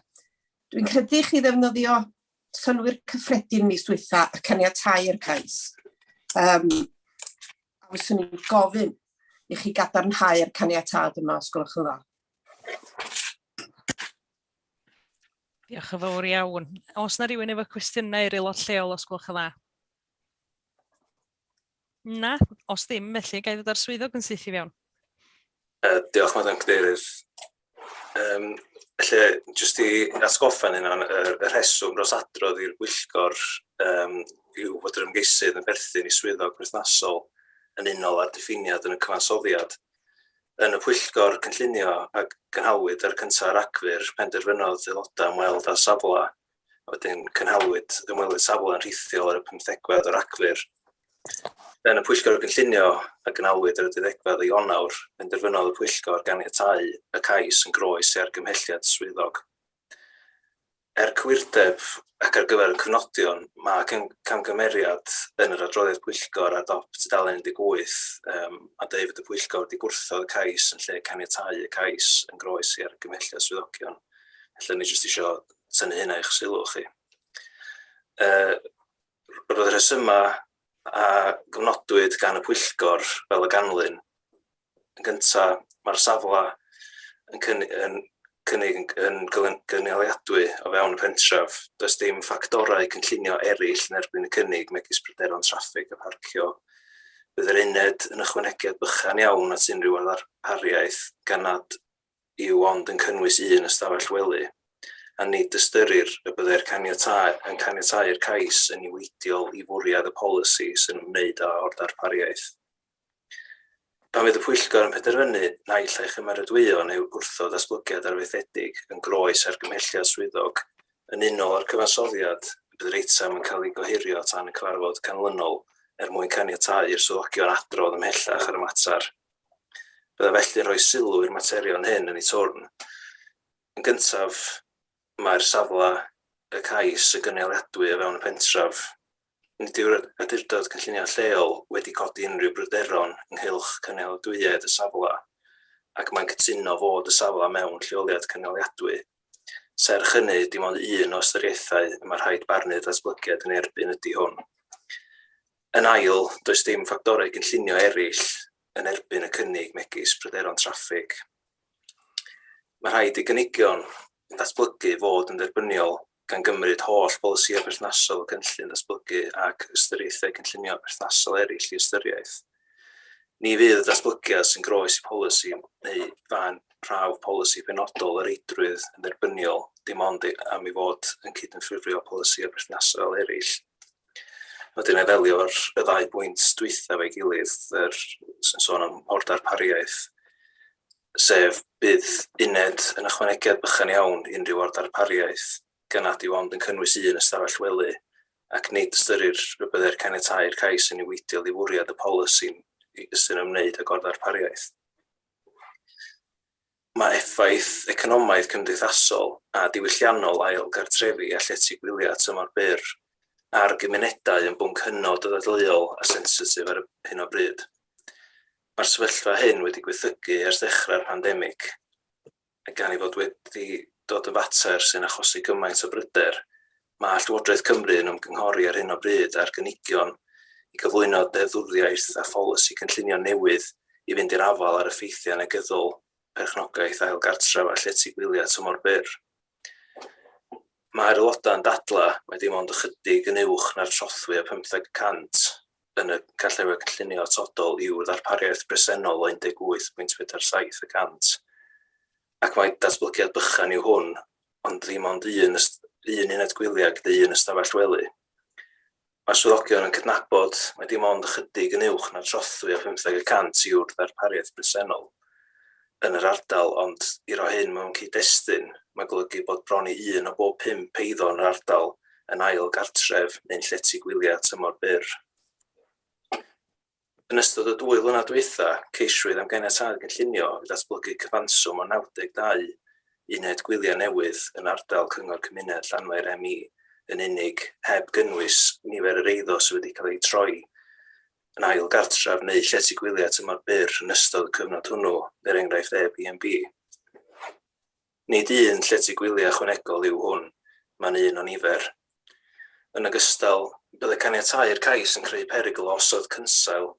[SPEAKER 15] Dwi'n credu i chi ddefnyddio synnwyr cyffredin mis dwytha a caniatau'r cais. Um, a fyswn i'n gofyn i chi gadarnhau'r caniatâd yma, os gwelwch yn dda.
[SPEAKER 1] Diolch yn fawr iawn. Oes na rywun efo cwestiynau i'r aelod lleol, os gwelwch yn dda? Na, os ddim, felly, ga i ddod â'r swyddog yn syth i fewn.
[SPEAKER 11] Diolch, Madam Cadeirydd. Felly, jyst i atgoffa'n hunan, y rheswm dros adrodd i'r bwyllgor yw bod yr ymgeisydd yn perthyn i swyddog perthnasol yn unol â'r diffiniad yn y cyfansoddiad. Yn y pwyllgor cynllunio a gynhalwyd ar 1 Rhagfyr, penderfynodd aelodau ymweld â'r safle, a wedyn cynhalwyd ymwelydd safle yn rhithiol ar y 15 o Ragfyr. Yn y pwyllgor gynllunio a gynhalwyd ar y 12 o Ionawr, penderfynodd y pwyllgor ganiatáu y cais yn groes i argymhelliad swyddog. Er cywirdeb ac ar gyfer y cofnodion, mae camgymeriad yn yr adroddiad pwyllgor ar dop tudalen 18, a dweud fod y pwyllgor wedi gwrthod y cais yn lle caniatáu y cais yn groes i argymhelliad swyddogion. Felly, ni jyst eisiau tynnu hynna i'ch sylw chi. Roedd y rhesymau a gofnodwyd gan y pwyllgor fel y ganlyn. Yn gyntaf, mae'r safle yn cynnig yn gynaliadwy o fewn y pentref. Does dim ffactorau cynllunio eraill yn erbyn y cynnig, megis pryderon traffig a pharcio. Bydd yr uned yn ychwanegiad bychan iawn at unrhyw ddarpariaeth gan nad yw ond yn cynnwys un ystafell wely, a nid ystyrir y byddai'r caniatáu yn caniatáu'r cais yn niweidiol i fwriad y polisi sy'n ymwneud â orddarpariaeth. Pan fydd y pwyllgor yn penderfynu naill ai chymeradwyo neu wrthod datblygiad arfaethedig yn groes argymhelliad swyddog yn unol â'r cyfansoddiad, bydd yr eitem yn cael ei gohirio tan y cyfarfod canlynol er mwyn caniatáu i'r swyddogion adrodd ymhellach ar y mater. Byddaf felly'n rhoi sylw i'r materion hyn yn eu twrn. Yn gyntaf, mae'r safle y cais yn gynaliadwy o fewn y pentref. Nid yw'r Awdurdod Cynllunio Lleol wedi codi unrhyw bryderon ynghylch cynaliadwyedd y safle, ac mae'n cytuno fod y safle mewn lleoliad cynaliadwy. Serch hynny, dim ond un o ystyriaethau y mae rhaid barnu'r datblygiad yn ei erbyn ydy hwn. Yn ail, does dim ffactorau cynllunio eraill yn erbyn y cynnig megis pryderon traffig. Mae rhaid i gynigion datblygu fod yn dderbyniol gan gymryd holl bolisïau perthnasol y cynllun datblygu ac ystyriaethau cynllunio perthnasol eraill i ystyriaeth. Ni fydd y datblygiad sy'n groes i polisi neu fan prawf polisi penodol o reidrwydd yn dderbyniol dim ond am ei fod yn cydymffurfio â polisïau perthnasol eraill. Wedyn, i ddelio â'r y ddau bwynt dwythaf ei gilydd, yr sy'n sôn am orddarpariaeth, sef bydd uned yn ychwanegiad bychan iawn i unrhyw orddarpariaeth, gan nad yw ond yn cynnwys un ystafell wely, ac nid ystyrir y byddai'r caniatáu'r cais yn niweidiol i fwriad y polisi sy'n ymwneud ag orddarpariaeth. Mae effaith economaidd, cymdeithasol a diwylliannol ail gartrefi a llety gwyliau tymor byr ar gymunedau yn bwnc hynod o ddadleuol a sensitif ar hyn o bryd. Mae'r sefyllfa hyn wedi gwaethygu ers ddechrau'r pandemig, a gan ei fod wedi dod yn fater sy'n achosi gymaint o bryder, mae Llywodraeth Cymru yn ymgynghori ar hyn o bryd ar gynigion i gyflwyno deddfwriaeth a pholisi cynllunio newydd i fynd i'r afael â'r effeithiau negyddol perchnogaeth ail gartref a llety gwyliau tymor byr. Mae'r aelodau yn dadlau mai dim ond ychydig yn uwch na'r trothwy o 15 y cant yn y canllawiau cynllunio atodol yw'r ddarpariaeth bresennol o 18.47 y cant, ac mai datblygiad bychan yw hwn, ond ddim ond un, un uned gwyliau gyda un ystafell wely. Mae'r swyddogion yn cydnabod mai dim ond ychydig yn uwch na'r trothwy o 15 y cant yw'r ddarpariaeth bresennol yn yr ardal, ond i roi hyn mewn cyd-destun, mae'n golygu bod bron i un o bob pump eiddo yn yr ardal yn ail gartref neu'n llety gwyliau tymor byr. Yn ystod y dwy flynedd dwytha, ceisiwyd am ganiatâd gynllunio i ddatblygu cyfanswm o 92 uned gwyliau newydd yn ardal Cyngor Cymuned Llanfair ME yn unig, heb gynnwys nifer yr eiddo sydd wedi cael eu troi yn ail gartref neu llety gwyliau tymor byr yn ystod y cyfnod hwnnw, er enghraifft Airbnb. Nid un llety gwyliau ychwanegol yw hwn, mae'n un o nifer. Yn ogystal, byddai caniatáu'r cais yn creu perygl o osod cynsail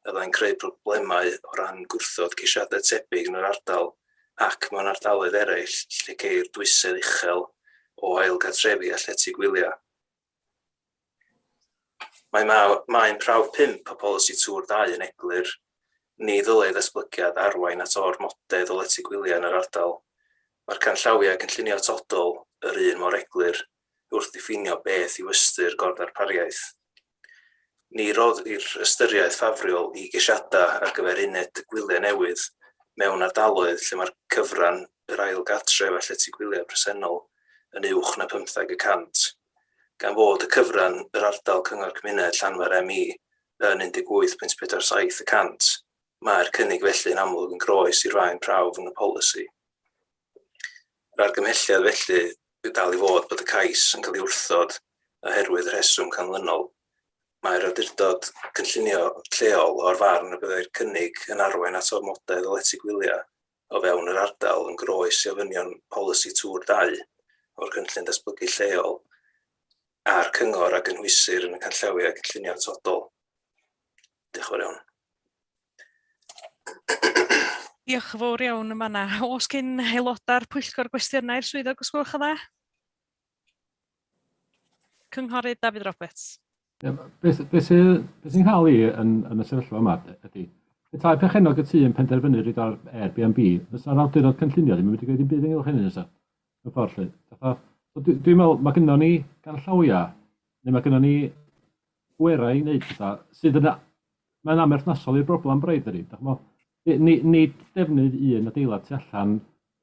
[SPEAKER 11] a fyddai'n creu problemau o ran gwrthod ceisiadau tebyg yn yr ardal ac mewn ardaloedd eraill lle ceir dwysedd uchel o ail gartrefi a llety gwyliau. Mae maen prawf 5 o polisi Tŵr 2 yn eglur. Ni ddylai ddatblygiad arwain at ormodedd o lety gwyliau yn yr ardal. Mae'r canllawiau cynllunio atodol yr un mor eglur wrth ddiffinio beth yw ystyr gorddarpariaeth. Ni roddir ystyriaeth ffafriol i geisiadau ar gyfer uned gwyliau newydd mewn ardaloedd lle mae'r cyfran yr ail gartref a llety gwyliau presennol yn uwch na 15 y cant, gan fod y cyfran yr ardal Cyngor Cymuned Llanfair ME yn 18.47 y cant, mae'r cynnig felly yn amlwg yn groes i'r faen prawf yn y polisi. Yr argymhelliad felly yw dal i fod bod y cais yn cael ei wrthod oherwydd y rheswm canlynol. Mae'r awdurdod cynllunio lleol o'r farn y byddai'r cynnig yn arwain at ormodedd o lety gwyliau o fewn yr ardal yn groes i ofynion polisi Tŵr 2 o'r cynllun datblygu lleol a'r cyngor a gynhwysir yn y canllawiau cynllunio atodol. Diolch yn fawr iawn.
[SPEAKER 1] Diolch yn fawr iawn yn fanna. Oes gyn aelodau'r pwyllgor gwestiynau i'r swyddog os gwelwch yn dda? Cynghorydd Dafydd Roberts.
[SPEAKER 6] Beth, beth sy'n be sy nghael i yn, yn y sefyllfa yma ydy, petai perchennog y tŷ yn penderfynu rhoid ar Airbnb, fysa'r awdurdod cynllunio ddim yn mynd i gweud dim byd ynghylch hynny, fysa? Mewn ffordd 'lly. Fatha, so dwi, dwi'n meddwl mae gynnon ni ganllawiau, neu mae gynnon ni bwerau i wneud pethau sydd yn, mae'n amherthnasol i'r broblem braidd, dydy. Dach ch'mo', ni, nid defnydd un adeilad tu allan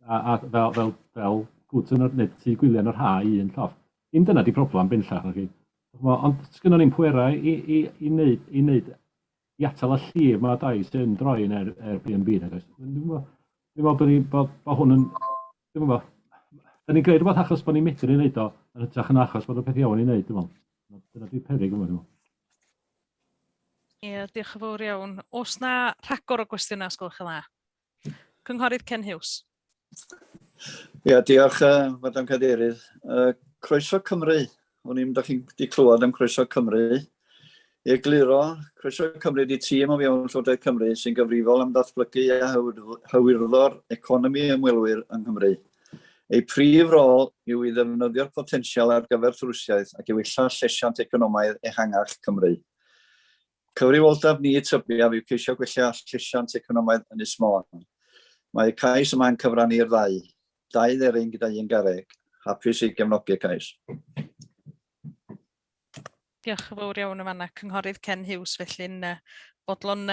[SPEAKER 6] a, a fel, fel, fel cwt yn yr, neu tŷ gwyliau yn yr ha i un llofft. Dim dyna 'di problem bellach, naci. Ch'mo', ond sgynnon ni'm pwerau i, i, i wneud, i wneud, i atal y llif 'ma o dai sy'n droi yn Air, Airbnb, nag oes? Dwi'n gwybod, dwi'n meddwl bod, ni, bod, bod hwn yn, dwi'n gwybod, da ni'n gwneud rhywbeth achos bod ni'n medru ei wneud o, yn hytrach na achos bod y peth iawn i wneud, dwi'n meddwl. Dyna 'di peryg yma, dwi'n meddwl.
[SPEAKER 1] Ie, diolch yn fawr iawn. Oes na rhagor o gwestiynau, os gwelwch yn dda? Cynghorydd Ken Hughes.
[SPEAKER 5] Ia, diolch, uh, Madam Cadeirydd. Uh, Croeso Cymru. O'n i'n da chi'n wedi clywed am Croeso Cymru. I egluro, Croeso Cymru ydy tîm o fewn Llywodraeth Cymru sy'n gyfrifol am ddatblygu a hyrwyddo'r economi ymwelwyr yng Nghymru. Ei prif rôl yw i ddefnyddio'r potensial ar gyfer twristiaeth ac i wella llesiant economaidd ehangach Cymru. Cyfrifoldeb ni, tybiaf, yw ceisio gwella llesiant economaidd Ynys Môn. Mae y cais yma'n cyfrannu i'r ddau. Dau dderyn gyda un garreg. Hapus i gefnogi'r cais.
[SPEAKER 1] Diolch yn fawr iawn yn fanna, Cynghorydd Ken Hughes, felly'n fodlon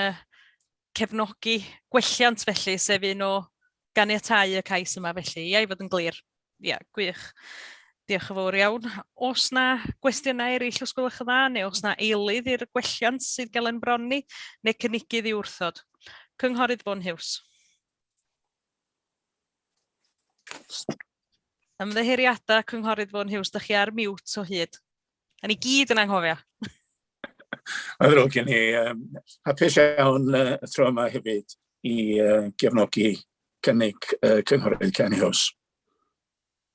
[SPEAKER 1] cefnogi gwelliant felly, sef un o ganiatáu y cais yma felly. Ia, i fod yn glir. Ia, gwych. Diolch yn fawr iawn. Oes na gwestiynau eraill os gwelwch yn dda, neu oes na eilydd i'r gwelliant sydd gael ein bron ni, neu cynigydd i wrthod? Cynghorydd Vaughan Hughes. Ymddiheuriadau, Cynghorydd Vaughan Hughes, dych chi ar mute o hyd. Da ni gyd yn anghofio.
[SPEAKER 2] Mae'n ddrwg gen i. Um, hapus iawn y tro yma hefyd i uh, gefnogi cynnig uh, Cynghorydd Ken Hughes.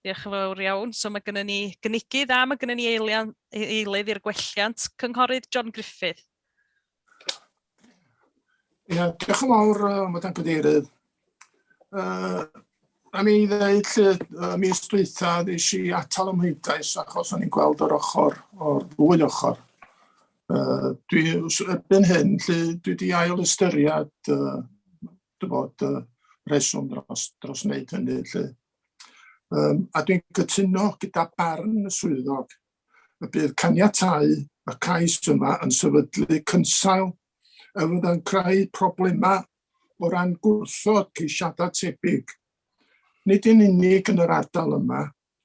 [SPEAKER 1] Diolch yn fawr iawn. So mae gennym ni gynigydd a mae gennym ni eilian, eilydd i'r gwelliant. Cynghorydd John Griffith.
[SPEAKER 18] Ia, diolch yn fawr, uh, Madam Cadeirydd. Uh, a mi ddeud lle, uh, mis dwytha, nes i atal ymhleidlais achos o'n i'n gweld yr ochr, o'r ddwy ochr. Uh, dwi, erbyn hyn, lle, dwi wedi ail ystyried uh, dy fod uh, reswm dros, dros wneud hynny. Lle. Um, a dwi'n cytuno gyda barn y swyddog y bydd caniatáu y cais yma yn sefydlu cynsail a fydd yn creu problemau o ran gwrthod ceisiadau tebyg, nid yn unig yn yr ardal yma,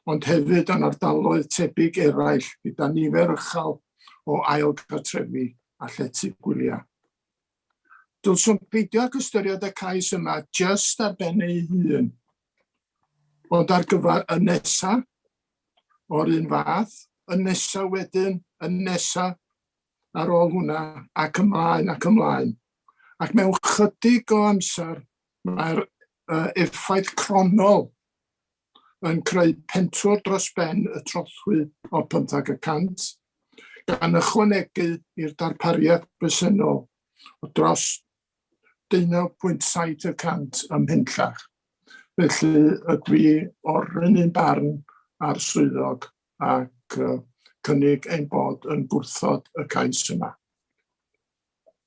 [SPEAKER 18] ond hefyd yn ardaloedd tebyg eraill gyda nifer uchel o ail gartrefi a llety gwyliau. Dylswn beidio ag ystyried y cais yma jyst ar ben ei hun, ond ar gyfer y nesa o'r un fath, y nesa wedyn, y nesa ar ôl hwnna, ac ymlaen ac ymlaen. Ac mewn chydig o amser, mae'r uh, effaith cronol yn creu pentwr dros ben y trothwy o 15 y cant, gan ychwanegu i'r darpariaeth bresennol o dros 19.7 y cant ym Mhenllach. Felly ydw i o'r un un barn â'r swyddog ac cynnig ein bod yn gwrthod y cais yma.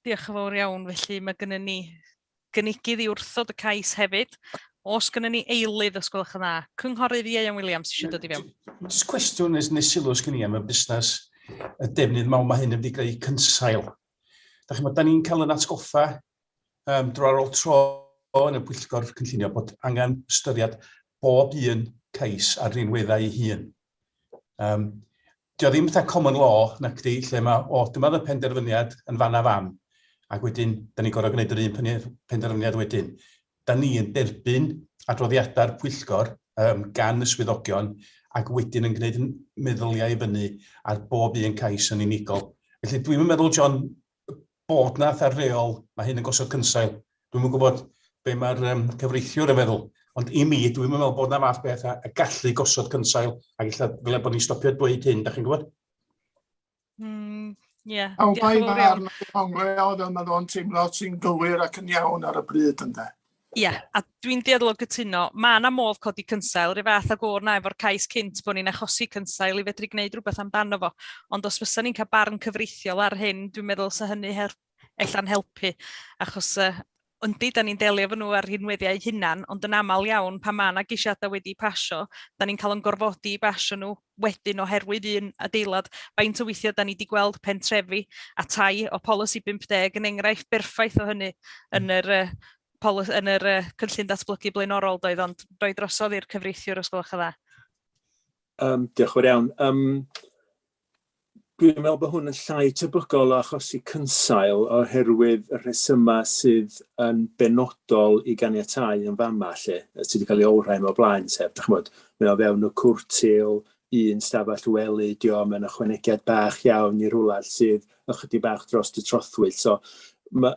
[SPEAKER 1] Diolch yn fawr iawn. Felly mae gennym ni gynigydd i wrthod y cais hefyd. Os gennym ni eilydd, os gwelwch yn dda. Cynghorydd Ieuan Williams eisiau dod i fewn.
[SPEAKER 17] Jyst cwestiwn neu, neu sylw sgyn i am y busnes y defnydd mawr mae hyn yn mynd i greu cynsail. Da chi'n da ni'n cael yn atgoffa dro ar ôl tro yn y pwyllgor cynllunio bod angen ystyried bob un cais ar rinweddau ei hun. Dio ddim fatha common law, nacdi, lle mae, o, dyma y penderfyniad yn fan a fan, ac wedyn, da ni'n gorfod gwneud yr un penderfyniad wedyn. Da ni yn derbyn adroddiadau'r pwyllgor gan y swyddogion, ac wedyn yn gwneud meddyliau i fyny ar bob un cais yn unigol. Felly dwi'm yn meddwl, John, bod 'na fatha reol, mae hyn yn gosod cynsail. Dwi'm yn gwybod be mae'r cyfreithiwr yn feddwl, ond i mi, dwi'm yn meddwl bod 'na fath beth a gallu gosod cynsail, ac ella ddyle bod ni'n stopio dweud hyn, da chi'n gwybod?
[SPEAKER 1] Ie,
[SPEAKER 18] Pawb
[SPEAKER 1] diolch
[SPEAKER 18] a'i
[SPEAKER 1] yn fawr iawn.
[SPEAKER 18] farn a'i onglau o fel mae o'n teimlo sy'n gywir ac yn iawn ar y bryd ynde.
[SPEAKER 1] Ie, a dwi'n dueddol o gytuno. Mae yna modd codi cynsail, rhyw fath ag o'r na efo'r cais cynt bod ni'n achosi cynsail i fedru gwneud rhywbeth amdano fo. Ond os fysa ni'n cael barn cyfreithiol ar hyn, dwi'n meddwl sa hynny ella'n helpu. Achos yndi, da ni'n delio efo nhw ar rhinweddiau eu hunan, ond yn aml iawn, pan mae yna geisiadau wedi pasio, da ni'n cael yn gorfodi i basio nhw wedyn oherwydd un adeilad. Faint o weithiau da ni wedi gweld pentrefi a tai o polisi 50 yn enghraifft berffaith o hynny yn yr, yn yr cynllun datblygu blaenorol doedd, ond roi drosodd i'r cyfreithiwr os gwelwch yn dda.
[SPEAKER 10] Diolch yn fawr iawn. Dwi'n meddwl bod hwn yn llai tebygol o achosi cynsail oherwydd y rhesymau sydd yn benodol i ganiatáu yn fama 'lly, sydd wedi cael ei olrhain o'r blaen, sef, dach ch'mod, mae o fewn y cwrtil, un stafell wely 'di o, mae'n ychwanegiad bach iawn i rhywle sydd ychydig bach dros y trothwy. So, ma',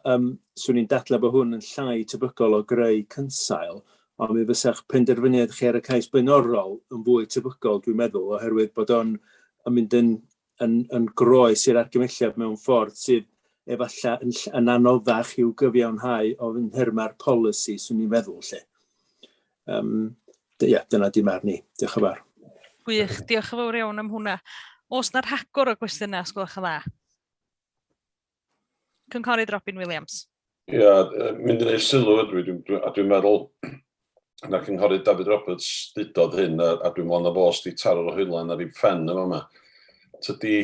[SPEAKER 10] 'swn i'n dadlau bod hwn yn llai tebygol o greu cynsail, ond mi fysa'ch penderfyniad chi ar y cais blaenorol yn fwy tebygol, dwi'n meddwl, oherwydd bod o'n yn mynd yn, yn, yn groes i'r argymelliad mewn ffordd sydd efallai yn, yn anoddach i'w gyfiawnhau o nhermau'r polisi, swn i'n feddwl, lle. Ia, dyna di marn i. Diolch yn fawr.
[SPEAKER 1] Gwych, diolch yn fawr iawn am hwnna. Oes na rhagor o gwestiynau, os gwelwch yn dda? Cynghorydd Robin Williams.
[SPEAKER 8] Ie, yeah, mynd i wneud sylw ydw i, a dwi'n meddwl na cynghorydd David Roberts ddudodd hyn, a dwi'n meddwl na fo sydd wedi taro'r hoelan ar ei phen yma yma. Tydi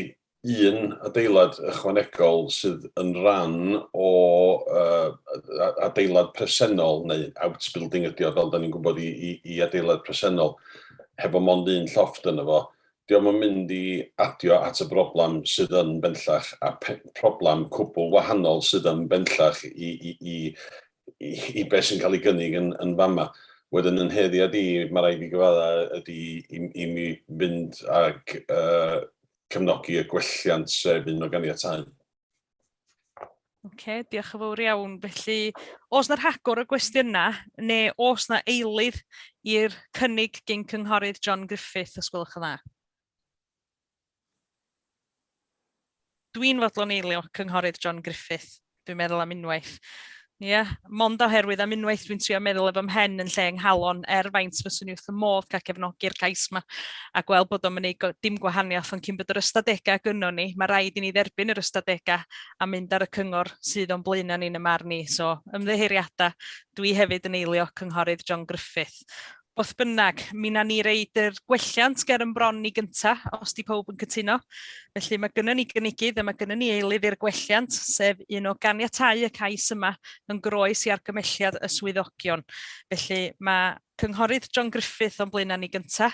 [SPEAKER 8] un adeilad ychwanegol sydd yn rhan o adeilad presennol, neu outbuilding ydi o, fel da ni'n gwybod, i adeilad presennol, hefo mond un llofft yno fo, Dio'm yn mynd i adio at y broblem sydd yn Benllech, a problem cwbl wahanol sydd yn Benllech i beth sy'n cael ei gynnig yn fama. Wedyn yn nheddiad i, mae rhaid fi gyfadda, ydy i mi fynd ag cefnogi y gwelliant, sef un o ganiatáu.
[SPEAKER 1] Oce, diolch yn fawr iawn. Felly, oes na rhagor o gwestiynau, neu oes na eilydd i'r cynnig gyn cynghorydd John Griffith, os gwelwch yn dda? Dwi'n fodlon eilio cynghorydd John Griffith, dwi'n meddwl am unwaith. Ie, yeah, mond oherwydd am unwaith dwi'n trio meddwl efo mhen yn lle nghalon, er faint fyswn i wrth y modd cael cefnogi'r cais yma a gweld bod o'n mynd dim gwahaniaeth, ond cyn bod yr ystadegau gynnon ni, mae rhaid i ni dderbyn yr ystadegau a mynd ar y cyngor sydd o'n blaenau ni'n y marn i. So, ymddiheuriadau, dwi hefyd yn eilio cynghorydd John Griffith. Fodd bynnag, mi na ni reid yr gwelliant ger yn bron ni gynta, os di pawb yn cytuno. Felly mae gynnon ni gynigydd a mae gynnon ni eilydd i'r gwelliant, sef un o ganiatáu y cais yma yn groes i argymelliad y swyddogion. Felly mae cynghorydd John Griffith o'n blaenau ni gynta.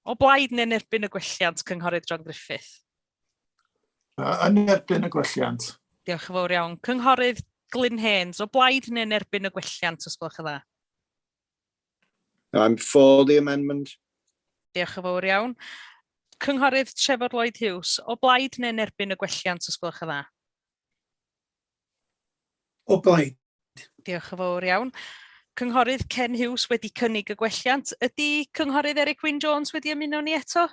[SPEAKER 1] O blaid neu'n erbyn y gwelliant, cynghorydd John Griffith?
[SPEAKER 18] Yn erbyn y gwelliant.
[SPEAKER 1] Diolch yn fawr iawn. Cynghorydd Glyn Haynes, o blaid neu'n erbyn y gwelliant, os gwelwch yn dda?
[SPEAKER 3] I'm for the amendment.
[SPEAKER 1] Diolch yn fawr iawn. Cynghorydd Trefor Lloyd Hughes, o blaid neu'n erbyn y gwelliant, os gwelwch yn dda?
[SPEAKER 16] O blaid.
[SPEAKER 1] Diolch yn fawr iawn. Cynghorydd Ken Hughes wedi cynnig y gwelliant. Ydy Cynghorydd Eric Wyn Jones wedi ymuno ni eto?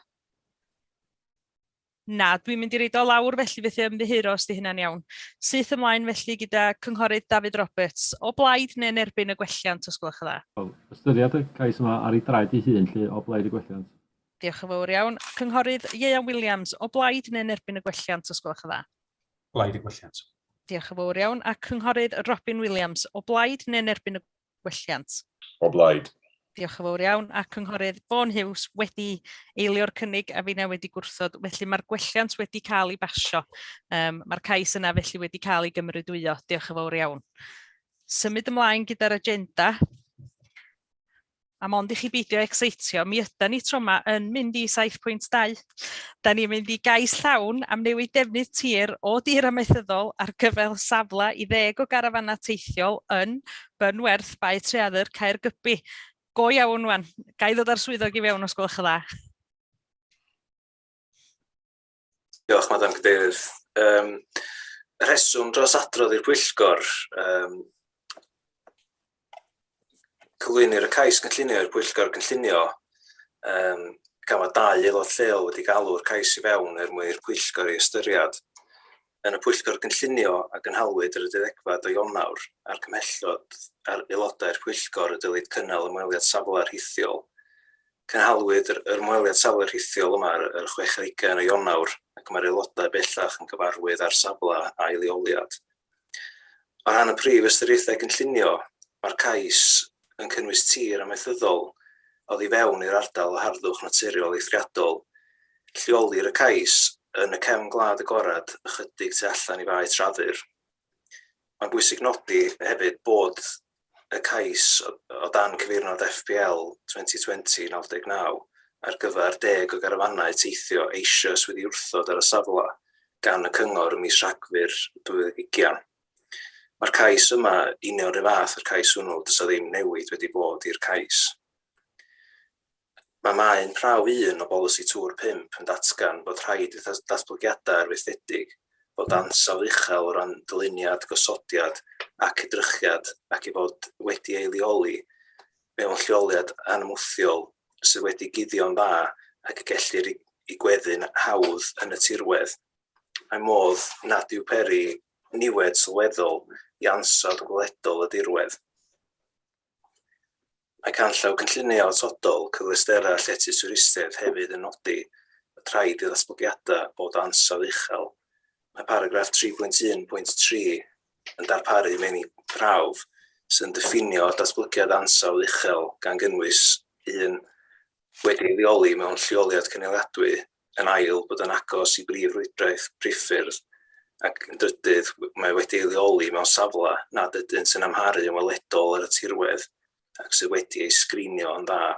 [SPEAKER 1] Na, dwi'n mynd i reid o lawr felly felly ymddiheuro os di hynna'n iawn. Syth ymlaen felly gyda Cynghorydd David Roberts. O blaid neu'n erbyn y gwelliant, os gwelwch yn dda?
[SPEAKER 6] Wel, ystyried y cais yma ar ei draed ei hun, lly, o blaid y gwelliant.
[SPEAKER 1] Diolch yn fawr iawn. Cynghorydd Ieuan Williams, o blaid neu'n erbyn y gwelliant, os gwelwch yn dda?
[SPEAKER 17] Blaid y gwelliant.
[SPEAKER 1] Diolch yn fawr iawn. A Cynghorydd Robin Williams, o blaid neu'n erbyn y gwelliant?
[SPEAKER 8] O blaid.
[SPEAKER 1] Diolch yn fawr iawn. A Cynghorydd Vaughan Hughes wedi eilio'r cynnig a finna wedi gwrthod. Felly mae'r gwelliant wedi cael ei basio. Mae'r cais yna felly wedi cael ei gymrydwyo. Diolch yn fawr iawn. Symud ymlaen gyda'r agenda. A mond i chi beidio exeitio, mi ydan ni tro yma yn mynd i 7.2. Da ni'n mynd i gais llawn am newid defnydd tir o dir amaethyddol ar gyfer safle i ddeg o garafannau teithiol yn Bynwerth, Bae Treaddur, Caergybi. Go iawn wan. Ga i ddod â'r swyddog i fewn os gwelwch yn dda?
[SPEAKER 11] Diolch, Madam Cadeirydd. Y rheswm dros adrodd i'r pwyllgor, cyflwynir y cais cynllunio i'r pwyllgor cynllunio, gan fod dau aelod lleol wedi galw'r cais i fewn er mwyn i'r pwyllgor ei ystyried. Yn y pwyllgor cynllunio a gynhalwyd ar y deuddegfed o Ionawr, argymhellodd aelodau'r pwyllgor y dylid cynnal ymweliad safle rhithiol. Cynhaliwyd yr ymweliad safle rhithiol yma ar yr 26 o Ionawr ac mae'r aelodau bellach yn gyfarwydd â'r safle a'i leoliad. O ran y prif ystyriaethau cynllunio, mae'r cais yn cynnwys tir amaethyddol oddi fewn i'r ardal o harddwch naturiol eithriadol. Lleolir y cais yn y cefn gwlad agored ychydig tu allan i Fae Traddur. Mae'n bwysig nodi hefyd bod y cais o dan cyfeirnod FPL 2020-99 ar gyfer deg o garafannau teithio eisoes wedi wrthod ar y safle gan y Cyngor ym mis Rhagfyr 2020. Mae'r cais yma union 'run fath â'r cais hwnnw, does 'na ddim newid wedi bod i'r cais. Mae maen prawf un o bolisi Tŵr 5 yn datgan bod rhaid i ddatblygiadau arfaethedig fod ansawdd uchel o ran dyluniad, gosodiad ac edrychiad ac i fod wedi ei leoli mewn lleoliad anymwthiol sydd wedi guddio'n dda ac y gellir ei gweddu'n hawdd yn y tirwedd. Mae modd nad yw peri niwed sylweddol i ansawdd gweledol y dirwedd. Mae canllaw cynllunio atodol cyfleusterau llety twristiaeth hefyd yn nodi bod rhaid i ddatblygiadau bod o ansawdd uchel. Mae paragraff 3.1.3 yn darparu meini prawf sydd yn diffinio datblygiad ansawdd uchel gan gynnwys un wedi ei leoli mewn lleoliad cynaliadwy, yn ail, bod yn agos i brif rwydwaith priffyrdd, ac yn drydydd, mae wedi ei leoli mewn safle nad ydynt yn amharu yn weledol ar y tirwedd ac sydd wedi ei sgrinio yn dda.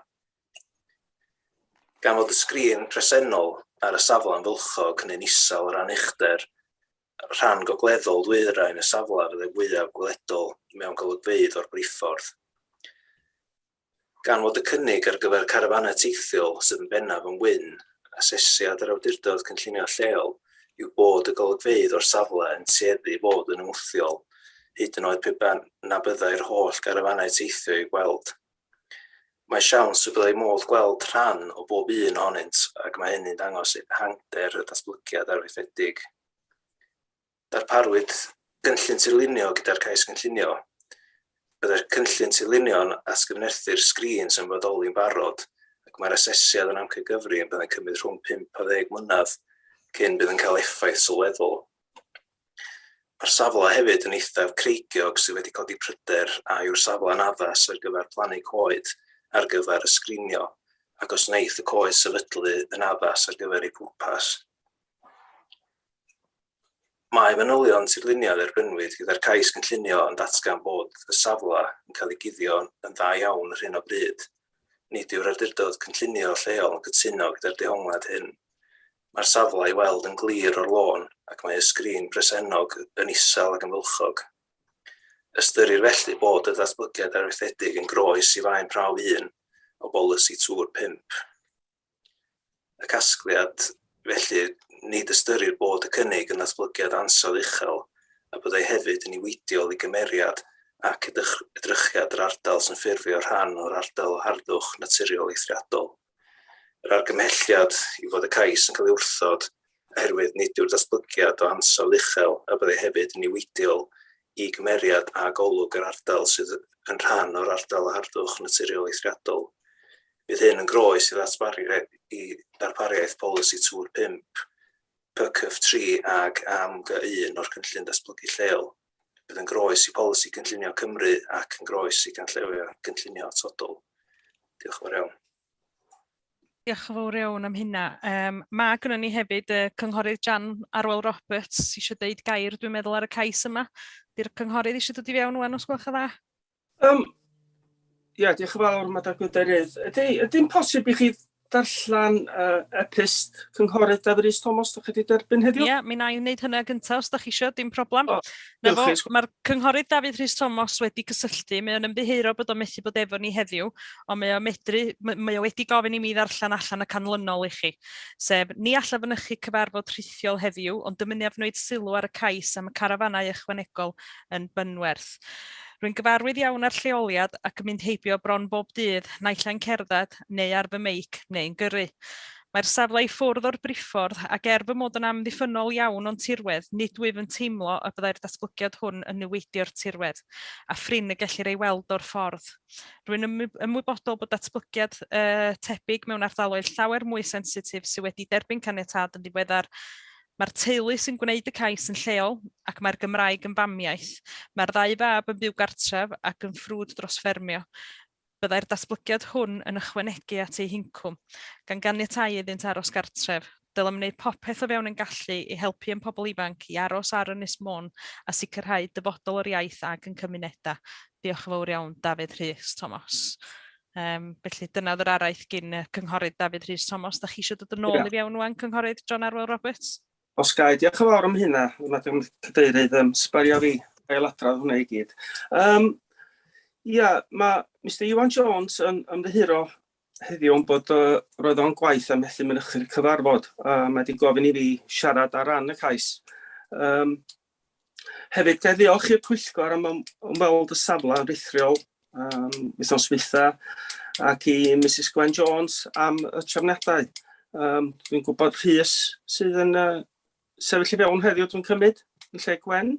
[SPEAKER 11] Gan fod y sgrin presennol ar y safle yn fylchog neu'n isel o ran uchder, rhan gogleddol ddwyrain y safle fyddai fwyaf gweledol mewn golygfeydd o'r briffordd. Gan fod y cynnig ar gyfer carafanau teithiol sydd yn bennaf yn wyn, asesiad yr awdurdod cynllunio lleol yw bod y golygfeydd o'r safle yn tueddu i fod yn ymwthiol, hyd yn oed pe na byddai'r holl garafanau teithio i'w gweld. Mae siawns y byddai modd gweld rhan o bob un ohonynt ac mae hynny'n dangos ehangder y datblygiad arfaethedig. Darparwyd gynllun tirlunio gyda'r cais cynllunio. Byddai'r cynllun tirlunio'n atgyfnerthu'r sgrin sy'n bodoli'n barod ac mae'r asesiad yn amcangyfri yn byddai'n cymryd rhwng 5 a 10 mlynedd cyn bydd yn cael effaith sylweddol. Mae'r safle hefyd yn eithaf creigiog sydd wedi codi pryder a yw'r safle'n addas ar gyfer plannu coed ar gyfer y sgrinio ac os wneith y coed sefydlu yn addas ar gyfer eu pwrpas. Mae manylion tirlunio a dderbynnwyd gyda'r cais cynllunio yn datgan bod y safle yn cael ei guddio yn dda iawn ar hyn o bryd. Nid yw'r awdurdod cynllunio lleol yn cytuno gyda'r dehonglad hyn. Mae'r safle i weld yn glir o'r lôn ac mae y sgrin presennog yn isel ac yn fylchog. Ystyrir felly bod y datblygiad arfaethedig yn groes i faen prawf 1 o bolisi Tŵr 5. Y casgliad, felly, nid ystyrir bod y cynnig yn ddatblygiad ansawdd uchel a byddai hefyd yn niweidiol i gymeriad ac edrychiad yr ardal sy'n ffurfio rhan o'r ardal o harddwch naturiol eithriadol. Yr argymhelliad yw fod y cais yn cael ei wrthod oherwydd nid yw'r datblygiad o ansawdd uchel a byddai hefyd yn niweidiol i gymeriad a golwg yr ardal sydd yn rhan o'r ardal o harddwch naturiol eithriadol. Bydd hyn yn groes i ddarpariaeth polisi Tŵr 5. PCF 3 ag AMG1 o'r Cynllun Datblygu Lleol. Bydd yn groes i Polisi Cynllunio Cymru ac yn groes i ganllawiau cynllunio atodol. Diolch yn fawr iawn.
[SPEAKER 1] Diolch yn fawr iawn am hynna. Mae gynnon ni hefyd y Cynghorydd Jan Arwel Roberts eisiau deud gair, dwi'n meddwl, ar y cais yma. Di'r cynghorydd eisiau dod i fewn wan, os gwelwch yn dda?
[SPEAKER 14] Ia, diolch yn fawr, Madam Cadeirydd. Ydy, ydy'n posib i chi darllen e-pyst Cynghorydd Dafydd Rhys Thomas, da chi wedi derbyn heddiw?
[SPEAKER 1] Ie, yeah, mi na i wneud hynna gyntaf os da chi eisiau, dim problem.
[SPEAKER 14] O,
[SPEAKER 1] Na fo, mae'r cynghorydd Dafydd Rhys Thomas wedi cysylltu, mae o'n ymddiheuro bod o'n methu bod efo ni heddiw, ond mae o'n medru, mae o wedi gofyn i mi ddarllen allan y canlynol i chi. Sef, ni allaf fynychu cyfarfod rhithiol heddiw, ond dymuniaf wneud sylw ar y cais am y carafanau ychwanegol yn Bynwerth. Rwy'n gyfarwydd iawn â'r lleoliad ac yn mynd heibio bron bob dydd, naill ai'n cerdded, neu ar fy meic, neu'n gyrru. Mae'r safle i ffwrdd o'r briffordd ac er fy mod yn amddiffynnol iawn o'n tirwedd, nid wyf yn teimlo y byddai'r datblygiad hwn yn niweidio'r tirwedd, a phrin y gellir ei weld o'r ffordd. Rwy'n ymwybodol bod datblygiad tebyg mewn ardaloedd llawer mwy sensitif sydd wedi derbyn caniatâd yn ddiweddar. Mae'r teulu sy'n gwneud y cais yn lleol ac mae'r Gymraeg yn famiaith. Mae'r ddau fab yn byw gartref ac yn frwd dros ffermio. Byddai'r datblygiad hwn yn ychwanegu at eu hincwm, gan ganiatáu iddynt aros gartref. Dylem wneud popeth o fewn ein gallu i helpu ein pobl ifanc i aros ar Ynys Môn a sicrhau dyfodol yr iaith ag yn cymunedau. Diolch yn fawr iawn, Dafydd Rhys Thomas. Felly dyna oedd yr araith gyn y Cynghorydd Dafydd Rhys Thomas. Da chi eisiau dod yn ôl i fewn wan, Cynghorydd John Arwel Roberts?
[SPEAKER 14] Os ga i, diolch yn fawr am hynna, Madam Cadeirydd, sbario fi ailadrodd hwnna i gyd. Ia, mae Mr Iwan Jones yn ymddiheuro heddiw am bod roedd o'n gwaith a methu mynychu'r cyfarfod, a mae wedi gofyn i fi siarad ar ran y cais. Hefyd, ga i ddiolch i'r pwyllgor am ymweld y safle yn rithriol wythnos dwytha, ac i Mrs Gwen Jones am y trefniadau. Dwi'n gwybod Rhys sydd yn sefyll i fewn heddiw, dwi'n cymryd, yn lle Gwen.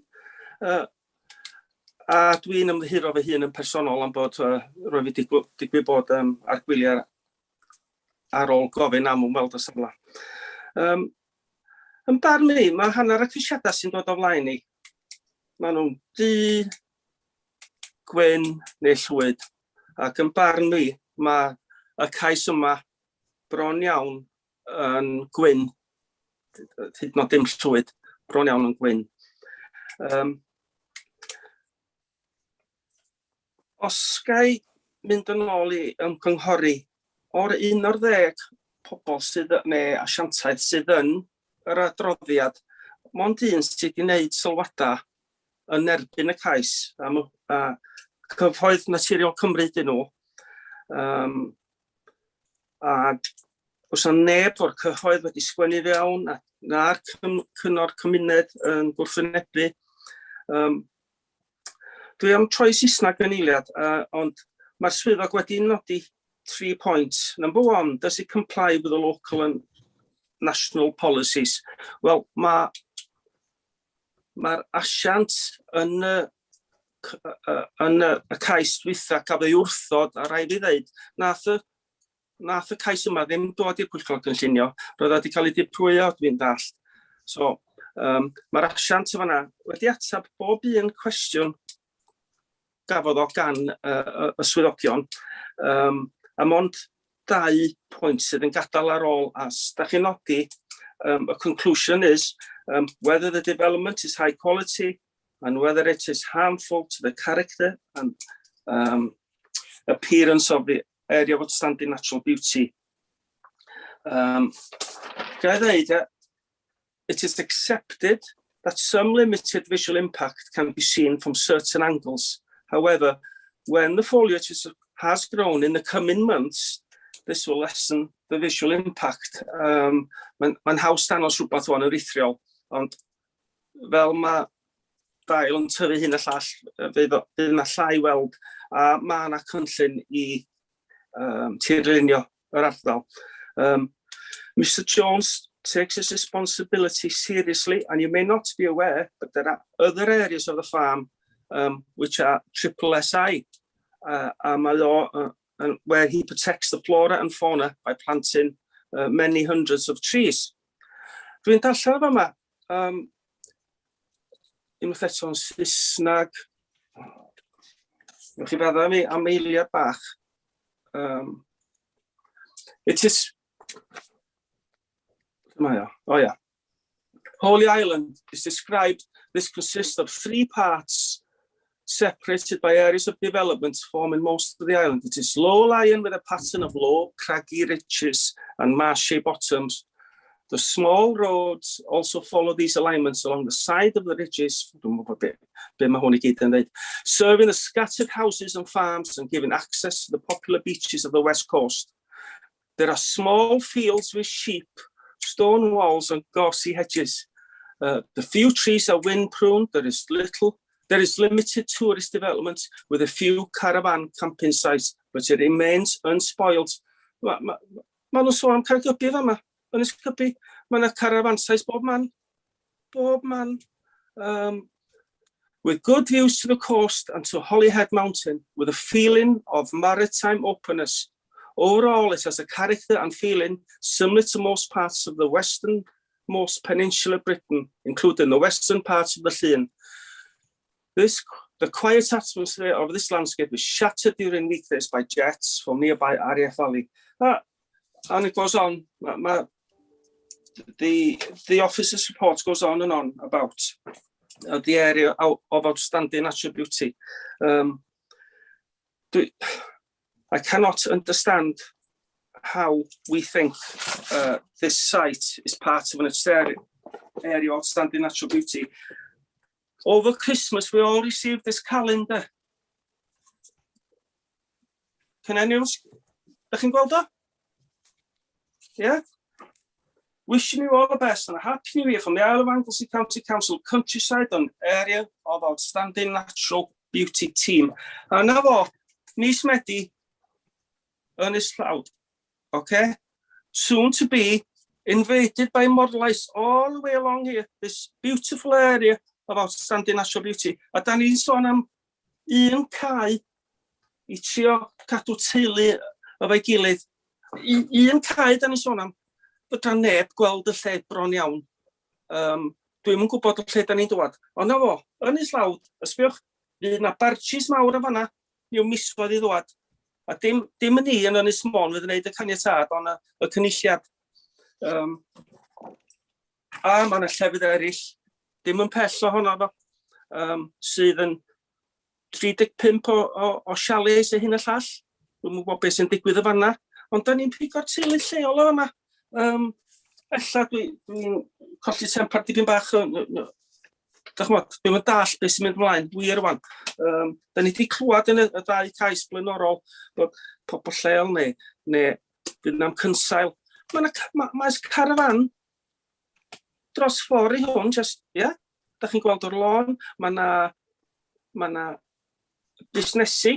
[SPEAKER 14] A dwi'n ymddiheuro fy hun yn personol am bod roi fi digwydd bod ar gwyliau ar ôl gofyn am ymweld y safle. Yn barn i, mae hanner y ceisiadau sy'n dod o flaen ni, maen nhw'n du, gwyn neu llwyd. Ac yn barn i, mae y cais yma bron iawn yn gwyn, hyd yn oed dim llwyd, bron iawn yn gwyn. Os ga i mynd yn ôl i ymgynghori, o'r 11 pobl sydd, neu asiantaeth sydd yn yr adroddiad, mond un sydd wedi gwneud sylwadau yn erbyn y cais, am y Cyfoeth Naturiol Cymru dyn nhw. Ac oes yna neb o'r cyhoedd wedi sgwennu fewn, a na'r cyngor cymuned yn gwrthwynebu. Dwi am troi Saesneg yn eiliad, ond mae'r swyddog wedi nodi 3 pwynt. Number 1, does it comply with the local and national policies? Wel, mae'r ma asiant yn y, yn y, y cais dwytha cafodd ei wrthod, a rhaid fi ddeud, nath y cais yma ddim dod i'r pwyllgor cynllunio, roedd o wedi cael ei diprwyo, dwi'n dallt. So, mae'r asiant yn fanna wedi ateb bob un cwestiwn gafodd o gan y swyddogion, a mond 2 pwynt sydd yn gadael ar ôl, a da chi'n nodi, the conclusion is whether the development is high quality and whether it is harmful to the character and appearance of the area of outstanding natural beauty. Ga i ddeud, it is accepted that some limited visual impact can be seen from certain angles. However, when the foliage has grown in the coming months, this will lessen the visual impact. Mae'n ma haws danos rhywbeth o'n eithriol, ond fel mae dail yn tyfu hyn a llall, fydd yna llai weld, a mae yna cynllun i tirlunio yr ardal. Mr Jones takes his responsibility seriously, and you may not be aware, but there are other areas of the farm which are triple SI, a mae o, and where he protects the flora and fauna by planting many hundreds of trees. Dwi'n darllen yn fama, unwaith eto'n Saesneg. Newch chi feddwl mi am eiliad bach. It is... Mae o? O ia. Holy Island is described, this consists of three parts separated by areas of development forming most of the island. It is low-lying with a pattern of low, craggy ridges and marshy bottoms. The small roads also follow these alignments along the side of the ridges, dwi'm yn gwybod be, be mae hwn i gyd yn dweud, serving the scattered houses and farms and giving access to the popular beaches of the west coast. There are small fields with sheep, stone walls and gorsy hedges. The few trees are wind pruned. There is little, there is limited tourist development with a few caravan camping sites, but it remains unspoiled. Mae ma, ma nhw'n sôn am Caergybi fama, Ynys Cybi. Mae yna caravan sites bob man. Bob man. With good views to the coast and to Holyhead Mountain, with a feeling of maritime openness. Overall, it has a character and feeling similar to most parts of the westernmost peninsula of Britain, including the western parts of the Llŷn. The quiet atmosphere of this landscape is shattered during weekdays by jets from nearby RAF Valley. And it goes on. The officer's report goes on and on about the area of outstanding natural beauty. I cannot understand how we think this site is part of an area of outstanding natural beauty. Over Christmas, we all received this calendar. Can anyone... Ydych chi'n gweld o? Yeah? Wishing you all the best and a happy new year from the Isle of Anglesey County Council Countryside and Area of Outstanding Natural Beauty Team. A na fo, mis Medi, Ynys Llawd. Okay? Soon to be invaded by morlais all the way along here. This beautiful area of outstanding natural beauty. A da ni'n sôn am un cae i trio cadw teulu efo'i gilydd. Un cae da ni'n sôn am. Fydra neb gweld y lle bron iawn. Dwi'm yn gwybod o lle da ni'n dŵad. Ond na fo, Ynys Lawd, ysbiwch, fydd na barges mawr yn fanna, mewn misoedd i ddwad. A dim ni yn Ynys Môn fydd yn gwneud y caniatâd, ond y cynulliad. A mae yna llefydd eraill, dim yn pell ohono fo, sydd yn 35 o chalets a hyn y llall. Dwi'm yn gwybod beth sy'n digwydd y fanna. Ond da ni'n pigo'r teulu lleol o fanna. Ella dwi colli tempar dipyn bach. Dach ch'mod, dwi'm yn dallt beth sy'n mynd ymlaen, wir rwan. Da ni wedi clywed yn y ddau cais blaenorol bod pobl lleol neu fydd na'm cynsail. Mae yna maes carafan dros ffordd i hwn, just, ie? Yeah? Da chi'n gweld o'r lôn, mae 'na busnesu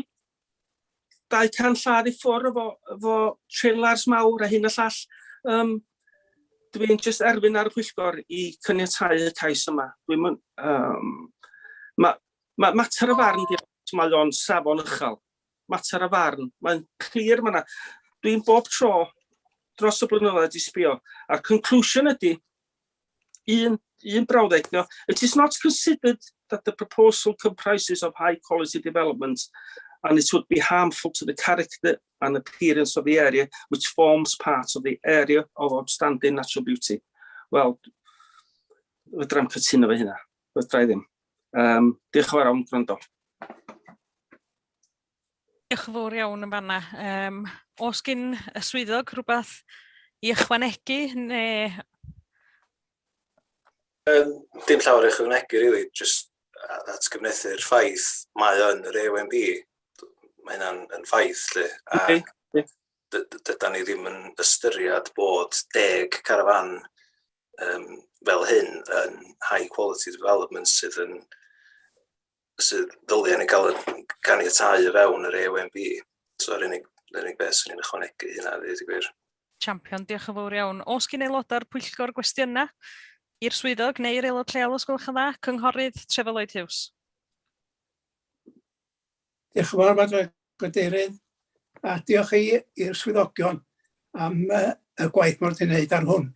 [SPEAKER 14] 200 lladd i ffwrdd efo trailers mawr a hyn a llall. Dwi'n just erfyn ar y pwyllgor i caniatáu y cais yma. Dwi'n mynd, ma mater o farn di, mae o'n safon uchel. Mater o farn, mae'n clir ma' 'na. Dwi'n bob tro dros y blynyddoedd di sbio, a'r conclusion ydy, un brawddeg, no, "It is not considered that the proposal comprises of high quality development and it would be harmful to the character and appearance of the area, which forms part of the area of outstanding natural beauty." Wel, fedrai'm cytuno efo hynna. Fedra i ddim. Diolch yn fawr am gwrando.
[SPEAKER 1] Diolch yn fawr iawn yn fanna. Oes gyn y swyddog rhywbeth i ychwanegu neu...
[SPEAKER 11] Dim llawer i ychwanegu, really, just atgyfnerthu'r ffaith mae yn yr AONB. Mae hynna'n yn ffaith, lle. A dydan ni ddim yn ystyried bod 10 carafan fel hyn yn high quality development sydd ddylia ni gael y caniatáu o fewn yr AONB. So yr unig beth sy'n ni'n ychwanegu hynna, ddweud y gwir.
[SPEAKER 1] Champion, diolch yn fawr iawn. Oes gyn aelodau'r pwyllgor gwestiynau i'r swyddog neu'r aelod lleol, os gwelwch yn dda? Cynghorydd Trefor Lloyd Hughes.
[SPEAKER 16] Diolch yn fawr, Madam Cadeirydd, a diolch i'r swyddogion am y gwaith mae wedi wneud ar hwn.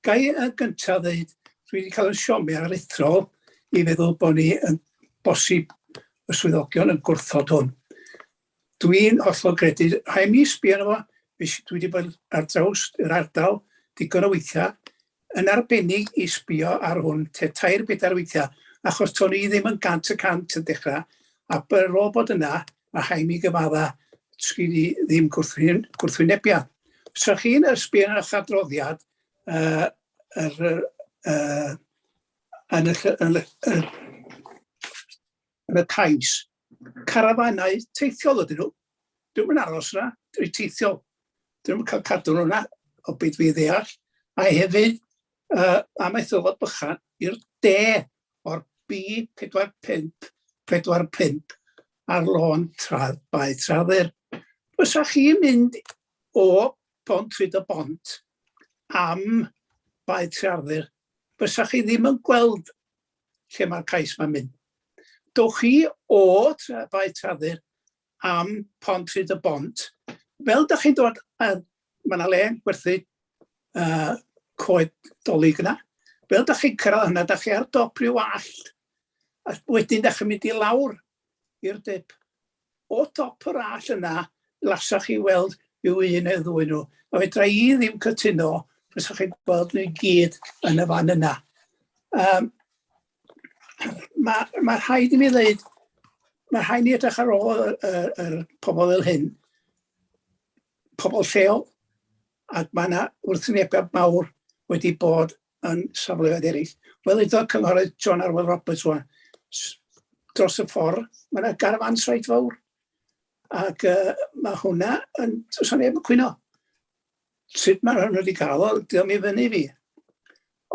[SPEAKER 19] Ga i yn gyntaf ddeud, dwi wedi cael yn siomi aruthrol i feddwl bod ni yn bosib y swyddogion yn gwrthod hwn. Dwi'n hollol credu, rhaid mi sbio arno fo, dwi wedi bod ar draws yr ardal digon o weithiau, yn arbennig i sbio ar hwn te tair bedair weithiau, achos to'n i ddim yn 100% yn dechrau, a ar ôl bod yna, mae rhaid mi gyfadda, sgyn i ddim gwrthwynebiad. So chi'n ysbio yn eich adroddiad, yr, yn, y, yn, y, yn y cais, carafanau teithiol ydyn nhw. Dwi'm yn aros yna, dwi'n teithiol. Dwi'm yn cael cadw nhw yna, o beth fi ddeall. A hefyd, amaethyddol bychan i'r de o'r B45 45 ar lôn tradd Bae Traddur. Fysa chi'n mynd o Bont Rhyd y Bont am Bae Trearddur, fysa chi ddim yn gweld lle mae'r cais ma'n mynd. Dowch chi o Bae Trearddur am Pont Rhyd y Bont, fel da chi'n dod, mae yna le gwerthu coed dolyg yna, fel da chi'n cyrraedd hynna, da chi ar dop rhyw allt, a wedyn da chi'n mynd i lawr i'r dip. O dop yr allt yna, lasach chi weld rhyw un neu ddwy nhw. A fedra i ddim cytuno, fysa chi'n gweld nhw i gyd yn y fan yna. Mae ma rhaid i mi ddweud, mae rhaid ni edrych ar ôl yr pobl fel hyn, pobl lleol, ac mae yna wrthwynebiad mawr wedi bod yn safleoedd eraill. Wel, edo cynghorydd John Arwel Roberts wan, dros y ffordd, mae yna garafan reit fawr. Ac mae hwnna yn, does neb yn cwyno. Sut mae hwnnw wedi cael o, diolch i fyny fi.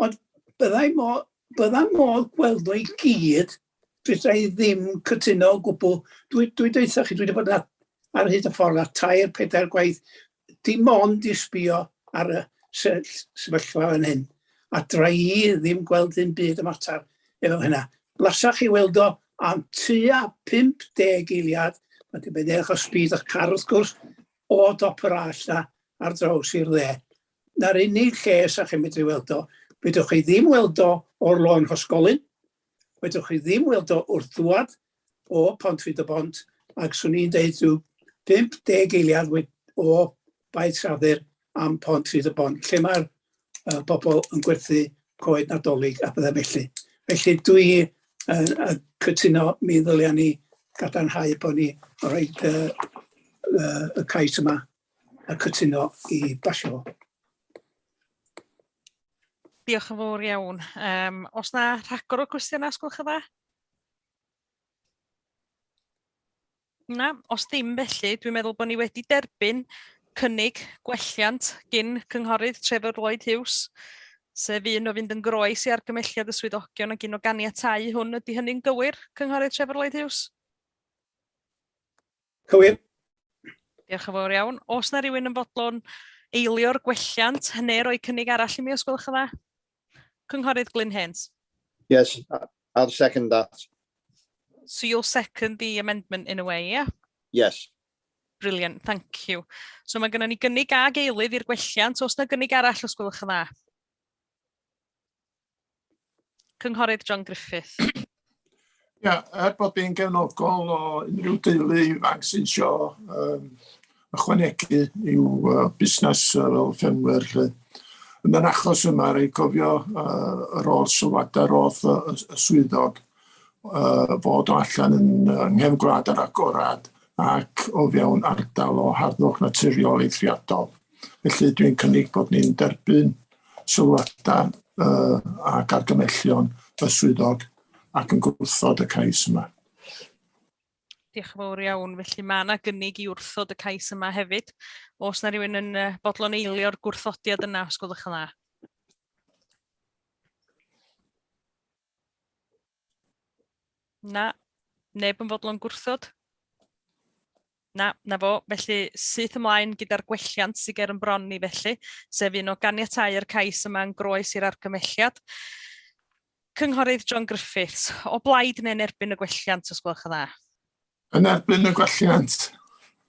[SPEAKER 19] Ond byddai mo, byddai modd gweld nhw i gyd, fedra i ddim cytuno o gwbl. Dwi, dwi deutha chi, dwi wedi bod ar, ar hyd y ffordd a tair, pedair gwaith, dim ond i sbio ar y sefyllfa fan hyn. A dra i ddim gweld ddim byd y mater efo hynna. Lasach chi weld o am tua 50 eiliad, mae'n dibynnu ar eich speed o'ch car wrth gwrs, o dop yr allt na ar draws i'r dde. Na'r unig lle sa chi'n medru weld o. Fedrwch chi ddim weld o o'r lôn Rhosgolyn, fedrwch chi ddim weld o wrth ddwad o Pont Rhyd y Bont, ac swn i'n deud rhyw 50 eiliad o Bae Traddur am Pont Rhyd y Bont, lle mae'r bobl yn gwerthu coed Nadolig a pethau felly. Felly dwi yn cytuno mi ddylia ni gadarnhau bod ni yn rhoi y cais yma a cytuno i basio fo.
[SPEAKER 1] Diolch yn fawr iawn. Um, os na rhagor o gwestiynau, os gwelwch yn dda? Na, os dim felly, dwi'n meddwl bod ni wedi derbyn cynnig gwelliant gyn Cynghorydd Trevor Lloyd Hughes, sef un o fynd yn groes i argymelliad y swyddogion ac un o ganiatáu hwn. Ydy hynny'n gywir, Cynghorydd Trevor Lloyd Hughes?
[SPEAKER 19] Cywir.
[SPEAKER 1] Diolch yn fawr iawn. Oes na rywun yn fodlon eilio'r gwelliant neu roi cynnig arall i mi os gwelwch yn dda? Cynghorydd Glyn Haynes.
[SPEAKER 3] Yes, I'll second that.
[SPEAKER 1] So you'll second the amendment in a way, yeah?
[SPEAKER 3] Yes.
[SPEAKER 1] Brilliant, thank you. So mae gennym ni gynnig ag eilydd i'r gwelliant. Oes na gynnig arall os gwelwch yn dda? Cynghorydd John Griffith.
[SPEAKER 18] Ia, er bod fi'n gefnogol o unrhyw deulu ifanc sy'n isio ychwanegu i'w busnes fel ffermwyr 'lly. Yn yr achos yma, rhaid cofio yr holl sylwadau roth y swyddog fod o allan yn yng nghefn gwlad yr agorad ac o fewn ardal o harddwch naturiol eithriadol. Felly dwi'n cynnig bod ni'n derbyn sylwadau ac argymellion y swyddog ac yn gwrthod y cais yma.
[SPEAKER 1] Diolch yn fawr iawn. Felly mae yna gynnig i wrthod y cais yma hefyd. Oes na rhywun yn bodlon eilio'r gwrthodiad yna, os gwelwch yn dda? Na, neb yn fodlon gwrthod? Na, na fo. Felly, syth ymlaen gyda'r gwelliant sydd ger yn bron ni felly, sef un o ganiatáu'r cais yma yn groes i'r argymelliad. Cynghorydd John Griffiths, o blaid neu'n erbyn y gwelliant, os gwelwch yn dda?
[SPEAKER 18] Yn erbyn y gwelliant.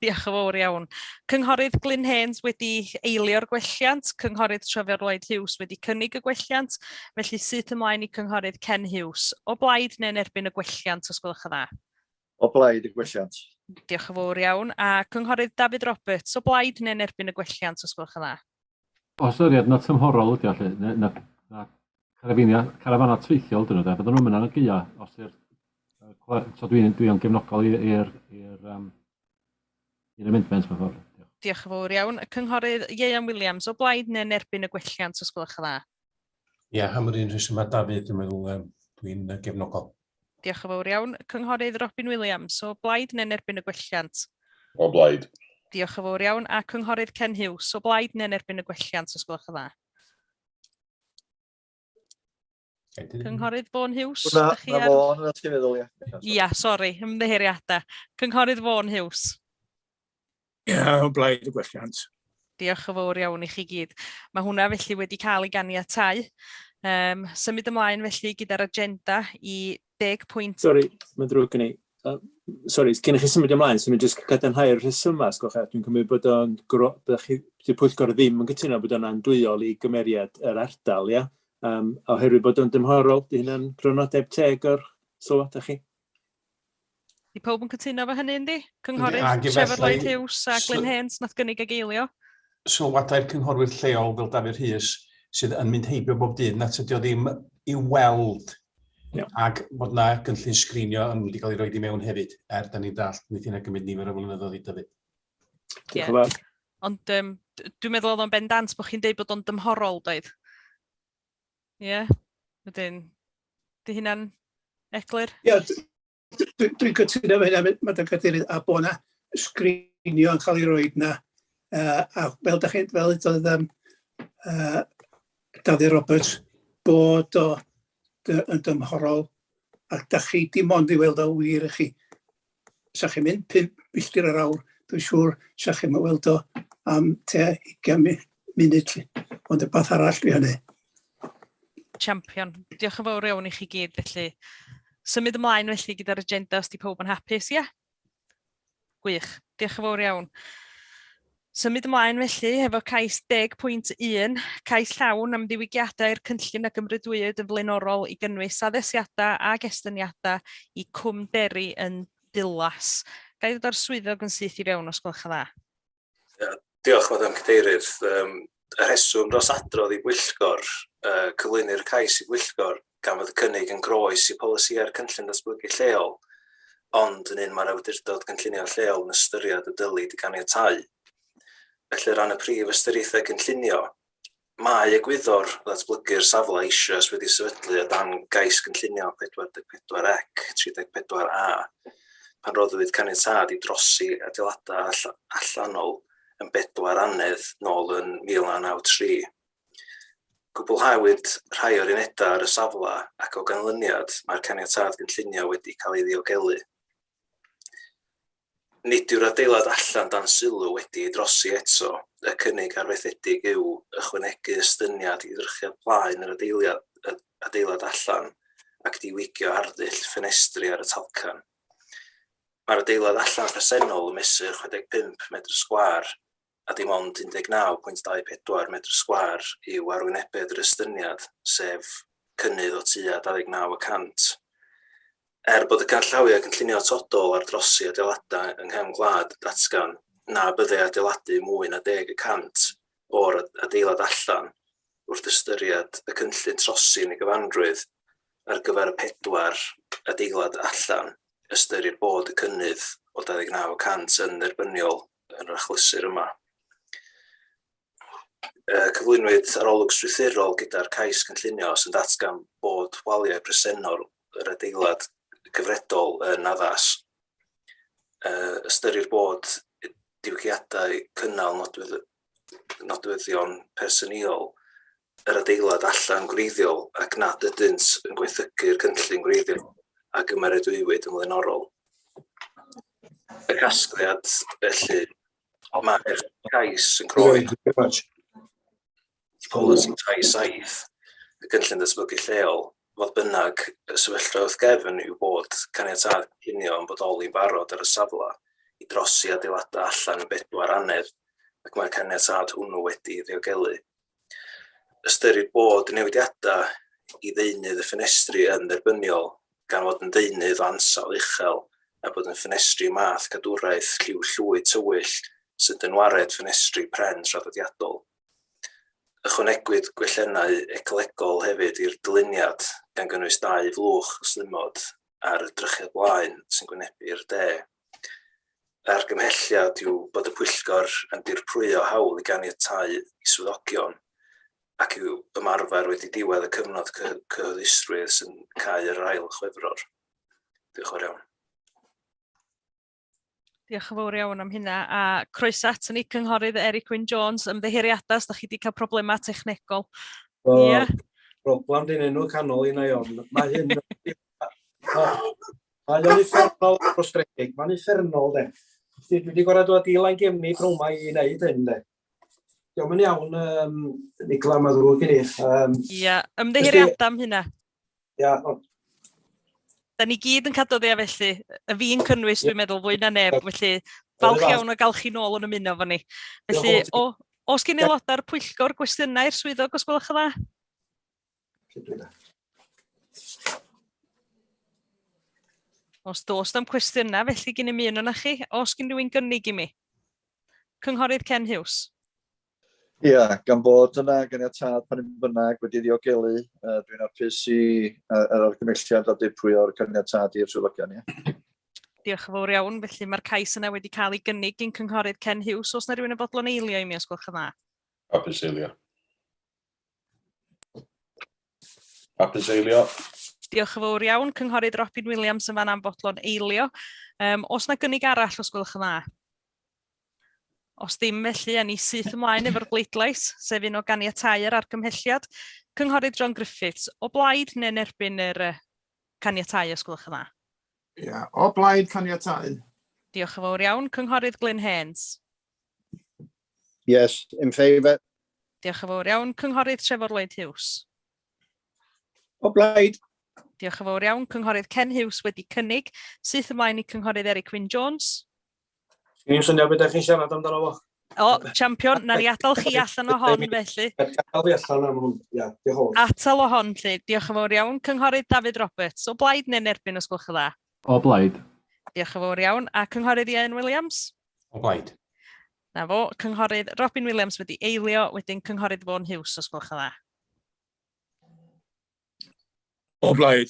[SPEAKER 1] Diolch yn fawr iawn. Cynghorydd Glyn Haynes wedi eilio'r gwelliant, Cynghorydd Trefor Lloyd Hughes wedi cynnig y gwelliant, felly syth ymlaen i Cynghorydd Ken Hughes. O blaid neu'n erbyn y gwelliant, os gwelwch yn dda?
[SPEAKER 5] O blaid y gwelliant.
[SPEAKER 1] Diolch yn fawr iawn. A Cynghorydd David Roberts, o blaid neu'n erbyn y gwelliant, os gwelwch yn dda?
[SPEAKER 6] O ystyried na tymhorol ydi o 'lly, ne- na na carafinia carafanau teithiol ydyn nhw de, fydden nhw'n mynd yn y gaea os yw'r so dwi'n dwi yn gefnogol i'r i'r um, i'r amendment mewn ffordd.
[SPEAKER 1] Diolch yn fawr iawn. Y Cynghorydd Ieuan Williams, o blaid neu'n erbyn y gwelliant, os gwelwch yn dda?
[SPEAKER 17] Ie, yeah, am yr un rheswm â Dafydd, dwi'n meddwl um, dwi'n gefnogol.
[SPEAKER 1] Diolch yn fawr iawn. Cynghorydd Robin Williams, o blaid neu'n erbyn y gwelliant?
[SPEAKER 8] O blaid.
[SPEAKER 1] Diolch yn fawr iawn. A Cynghorydd Ken Hughes, o blaid neu'n erbyn y gwelliant, os gwelwch yn dda? Cynghorydd Vaughan Hughes?
[SPEAKER 5] Na, na ar... Vaughan, na ti'n feddwl, ia.
[SPEAKER 1] Ia, sori, ymddiheuriadau. Cynghorydd Vaughan Hughes.
[SPEAKER 2] Ia, o blaid y gwelliant.
[SPEAKER 1] Diolch yn fawr iawn i chi gyd. Mae hwnna felly wedi cael ei ganiatáu. Um, symud ymlaen felly gyda'r agenda i 10 pwynt.
[SPEAKER 10] Sori, mae'n ddrwg gen i. Uh, sorry, cyn i chi symud ymlaen, swn i'n jyst cadarnhau'r rhesymau, os gwelwch chi. Dwi'n cymryd bod o'n byddech chi, bydd pwyllgor ddim yn cytuno bod o'n andwyol i gymeriad yr ardal, ia? Um, oherwydd bod o'n dymhorol, di hynna'n grynodeb teg o'r sylwadau chi?
[SPEAKER 1] Di pawb yn cytuno efo hynny, yndi? Cynghorydd Trevor Lloyd Hughes a Glyn Haynes nath gynnig ag eilio.
[SPEAKER 17] Sylwadau'r cynghorwyr lleol fel Dafydd Rhys sydd yn mynd heibio bob dydd na tydi o ddim i'w weld yeah. ac bod na gynllun sgrinio yn mynd i gael ei roed i mewn hefyd, er da ni'n dall, wneith hynna gymryd nifer o flynyddoedd i dyfu.
[SPEAKER 1] Diolch yn fawr. Ond um, dwi'n meddwl oedd o'n bendant bod chi'n deud bod o'n dymhorol, doedd? Ie? Yeah. Wedyn, di hynna'n eglur?
[SPEAKER 19] Ie, yeah, dwi'n dwi cytuno efo hynna, Madam Cadeirydd, a bod yna sgrinio yn cael ei roed na. Uh, a fel da chi, fel ydoedd um, Dafydd Roberts, bod o yn dymhorol, ac da chi dim ond i weld o wir i chi. Sa chi'n mynd 5 milltir yr awr, dwi'n siŵr sa chi'n weld o am te 20 munud. Ond y beth arall dwi hynny.
[SPEAKER 1] Champion. Diolch yn fawr iawn i chi gyd, felly. Symud ymlaen felly gyda'r agenda os di pawb yn hapus, ie? Gwych. Diolch yn fawr iawn. Symud ymlaen felly efo cais 10.1, cais llawn am ddiwygiadau i'r cynllun a gymrydwyd yn flaenorol i gynnwys addesiadau ac estyniadau i Cwm Deri yn Dulas. Ga i ddod â'r swyddog yn syth i fewn os gwelwch yn dda.
[SPEAKER 11] Diolch, Madam Cadeirydd. Um, y rheswm dros adrodd i bwyllgor, uh, cyflwynu'r cais i bwyllgor, gan fod y cynnig yn groes i polisïau'r cynllun datblygu lleol, ond yn un mae'r awdurdod cynllunio lleol yn ystyried y dylid ganiatáu. Felly, o ran y prif ystyriaethau cynllunio, mae egwyddor ddatblygu'r safle eisoes wedi sefydlu o dan gais cynllunio 44 ec 34A, pan roddwyd caniatâd i drosi adeiladau allanol yn bedwar annedd nôl yn 1993. Cwblhawyd rhai o'r unedau ar y safle ac o ganlyniad mae'r caniatâd gynllunio wedi cael ei ddiogelu. Nid yw'r adeilad allan dan sylw wedi ei drosi eto, y cynnig arfaethedig yw ychwanegu estyniad i ddrychiad plaen yr adeiliad, adeilad allan ac diwygio arddull ffenestri ar y talcan. Mae'r adeilad allan presennol yn mesur 65 medr sgwâr a dim ond 19.24 medr sgwâr yw arwynebedd yr estyniad, sef cynnydd o tua 29 y cant. Er bod y canllawiau cynllunio atodol ar drosi adeiladau yng nghefn gwlad yn datgan na byddai adeiladu mwy na 10 y cant o'r adeilad allan wrth ystyried y cynllun trosi yn ei gyfanrwydd ar gyfer y pedwar adeilad allan, ystyrir bod y cynnydd o 29 y cant yn dderbyniol yn yr achlysur yma. Cyflwynwyd arolwg strwythurol gyda'r cais cynllunio sy'n datgan bod waliau presennol yr adeilad cyfredol yn addas. Ystyrir bod diwygiadau cynnal nodwedd, nodweddion personïol yr adeilad allan gwreiddiol ac nad ydynt yn gwaethygu'r cynllun gwreiddiol a gymeradwywyd yn flaenorol. Y casgliad, felly, mae'r cais yn groes polisi tai saith y cynllun datblygu lleol, fodd bynnag, y sefyllfa wrth gefn yw bod caniatâd cynllunio yn bodoli'n barod ar y safle i drosi adeiladau allan yn bedwar annedd, ac mae'r caniatâd hwnnw wedi ei ddiogelu. Ystyrir bod y newidiadau i ddeunydd y ffenestri yn dderbyniol, gan fod yn ddeunydd o ansawdd uchel a bod yn ffenestri math cadwraeth lliw llwyd tywyll sy'n dynwared ffenestri pren traddodiadol. Ychwanegwyd gwelliannau ecolegol hefyd i'r dyluniad, gan gynnwys dau flwch ystlumod ar y drychiad blaen sy'n gwynebu'r de. Yr argymhelliad yw bod y pwyllgor yn dirprwyo hawl i ganiatáu i swyddogion ac i'w ymarfer wedi diwedd y cyfnod cyhoeddusrwydd sy'n cau ar yr ail Chwefror. Diolch yn fawr iawn.
[SPEAKER 1] Diolch yn fawr iawn am hynna, a croeso aton ni, Cynghorydd Eric Wyn Jones, ymddiheuriadau os da chi wedi cael problemau technegol.
[SPEAKER 20] O, yeah. Problem dyn enw canol i na iawn. Mae hyn... Mae o'n uffernol frustredig, mae'n uffernol de. Dwi wedi gorau dod i Langefni pnawn 'ma i wneud hyn de. Diolch yn iawn, Nicola, mae ddrwg gen i.
[SPEAKER 1] Ia, ymddiheuriadau am hynna.
[SPEAKER 20] Ia, ond...
[SPEAKER 1] Da ni gyd yn cadw ddia felly, y fi'n cynnwys dwi'n meddwl fwy na neb, felly falch iawn o gael chi nôl yn ymuno efo ni. Felly, o, os gen aelodau'r pwyllgor gwestiynau i'r swyddog os gwelwch yn dda? Os does na'm cwestiynau felly gen i'm un o'na chi, os gen rhywun gynnig i mi? Cynghorydd Ken Hughes.
[SPEAKER 5] Ia, gan bod yna ganiatâd pan bynnag wedi ddiogelu, dwi'n hapus i yr argymhelliad a dirprwyo'r caniatâd i'r swyddogion, ia.
[SPEAKER 1] Diolch yn fawr iawn. Felly mae'r cais yna wedi cael ei gynnig gin Cynghorydd Ken Hughes. Oes 'na rywun yn fodlon eilio i mi os gwelwch yn dda?
[SPEAKER 8] Hapus eilio. Hapus eilio.
[SPEAKER 1] Diolch yn fawr iawn. Cynghorydd Robin Williams yn fan am fodlon eilio. Oes 'na gynnig arall os gwelwch yn dda? Os ddim felly, a ni syth ymlaen efo'r bleidlais, sef un o ganiatáu yr argymhelliad. Cynghorydd John Griffiths, o blaid neu'n erbyn yr caniatáu, os gwelwch yn dda?
[SPEAKER 18] Ia, o blaid caniatáu.
[SPEAKER 1] Diolch yn fawr iawn. Cynghorydd Glyn Haynes.
[SPEAKER 3] Yes, in favour.
[SPEAKER 1] Diolch yn fawr iawn. Cynghorydd Trefor Lloyd Hughes.
[SPEAKER 19] O blaid.
[SPEAKER 1] Diolch yn fawr iawn. Cynghorydd Ken Hughes wedi cynnig. Syth ymlaen i Cynghorydd Eric Wyn Jones.
[SPEAKER 20] Sgen i'm syniad beth ydych chi'n siarad amdano fo.
[SPEAKER 1] O, champion, na ni adael chi allan o hon felly.
[SPEAKER 20] Gadael fi allan am hwn, ia, diolch
[SPEAKER 1] yn fawr. Atal o hon, lle, diolch yn fawr iawn. Cynghorydd David Roberts, o blaid neu'n erbyn os gwelwch yn dda?
[SPEAKER 6] O blaid.
[SPEAKER 1] Diolch yn fawr iawn. A Cynghorydd Ieuan Williams?
[SPEAKER 17] O blaid.
[SPEAKER 1] Na fo, Cynghorydd Robin Williams wedi eilio, wedyn Cynghorydd Vaughan Hughes os gwelwch yn dda.
[SPEAKER 2] O blaid.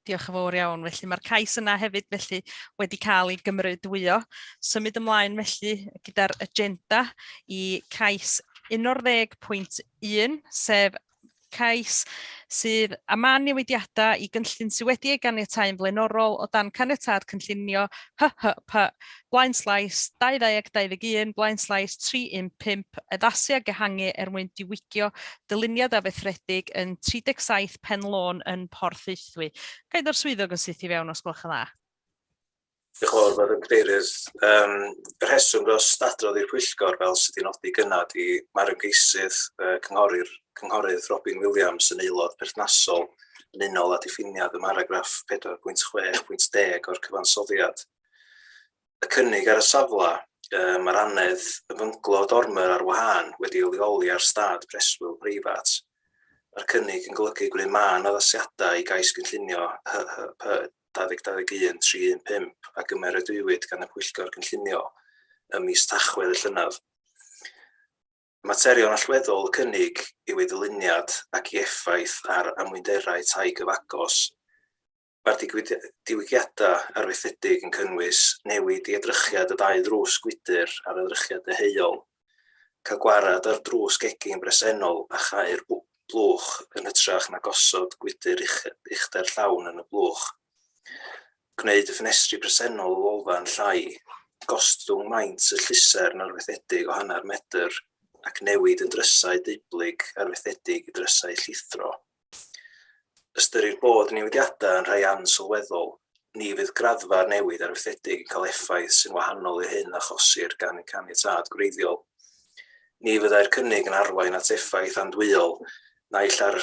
[SPEAKER 1] Diolch yn fawr iawn. Felly mae'r cais yna hefyd felly wedi cael ei gymrydwyo. Symud ymlaen felly gyda'r agenda i cais 11.1, sef cais sydd â mân newidiadau i gynllun sydd wedi ei ganiatáu'n flaenorol o dan caniatâd cynllunio HHP blaenslaes 2021 blaenslaes 315 addasu ac ehangu er mwyn diwygio dyluniad arfaethedig yn 37 Pen Lôn yn Porthaethwy. Ga i ddod swyddog yn syth i fewn os gwelwch yn dda?
[SPEAKER 11] Diolch yn fawr, Madam Cadeirydd. Y rheswm dros adrodd i'r pwyllgor fel sydd wedi nodi gynna ydy mae'r ymgeisydd uh, cynghorir, cynghorydd Robin Williams yn aelod perthnasol yn unol â diffiniad ym mharagraff 4.6.10 o'r cyfansoddiad. Y cynnig ar y safle, uh, mae'r annedd y fynglo dormer ar wahân wedi ei leoli ar stad preswyl preifat. Mae'r cynnig yn golygu gwneud mân addasiadau i gais gynllunio HHP 2021 315 a gymeradwywyd gan y Pwyllgor Cynllunio ym mis Tachwedd y llynedd. Materion allweddol y cynnig yw ei ddyluniad ac ei effaith ar amwynderau tai gyfagos. Mae'r diwygiadau arfaethedig yn cynnwys newid i edrychiad y ddau ddrws gwydr ar edrychiad deheuol, cael gwared ar drws gegin bresennol a chau'r blwch yn hytrach na gosod gwydr uchder llawn yn y blwch, gwneud y ffenestri presennol y lolfa yn llai, gostwng maint y llusern arfaethedig o hanner medr ac newid yn drysau deublyg arfaethedig i drysau llithro. Ystyrir bod y newidiadau yn rhai ansylweddol, ni fydd graddfa'r newid arfaethedig yn cael effaith sy'n wahanol i'r hyn a achosir gan y caniatâd gwreiddiol. Ni fyddai'r cynnig yn arwain at effaith andwyol, naill ar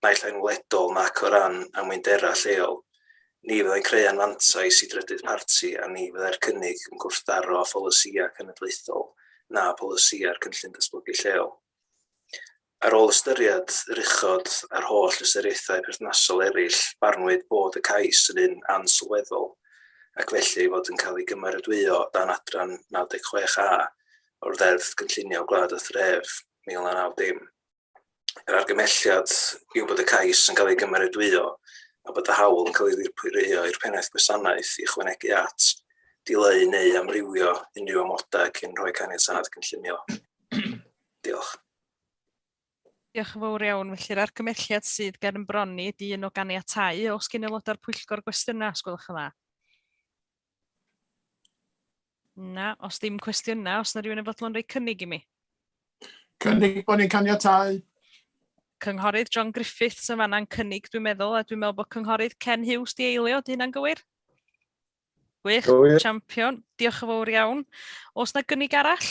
[SPEAKER 11] naill ai'n wledol nac o ran amwynderau lleol. Ni fyddai'n creu anfantais i drydydd parti a ni fyddai'r cynnig yn gwrthdaro â pholisïau cenedlaethol na pholisïau'r Cynllun Datblygu Lleol. Ar ôl ystyried yr uchod a'r holl ystyriaethau perthnasol eraill, barnwyd bod y cais yn un ansylweddol ac felly ei fod yn cael ei gymeradwyo dan adran 96 A o'r Ddeddf Gynllunio Gwlad a Thref 1990. Yr argymhelliad yw bod y cais yn cael ei gymeradwyo a bod y hawl yn cael ei ddirprwyo i'r Pennaeth Gwasanaeth i ychwanegu at, dileu neu amrywio unrhyw amodau cyn rhoi caniatâd cynllunio. Diolch.
[SPEAKER 1] Diolch yn fawr iawn. Felly'r argymhelliad sydd ger yn bron ni ydy un o ganiatáu. Oes gen aelodau'r pwyllgor gwestiynau, os gwelwch yn dda? Na, os ddim cwestiynau, os na rhywun yn fodlon rhoi cynnig i mi.
[SPEAKER 18] Cynnig bod ni'n caniatáu.
[SPEAKER 1] Cynghorydd John Griffiths yn fanna'n cynnig, dwi'n meddwl, a dwi'n meddwl bod cynghorydd Ken Hughes di eilio, di hynna'n gywir? Gwych, Gywir. champion. Diolch yn fawr iawn. Oes na gynnig arall?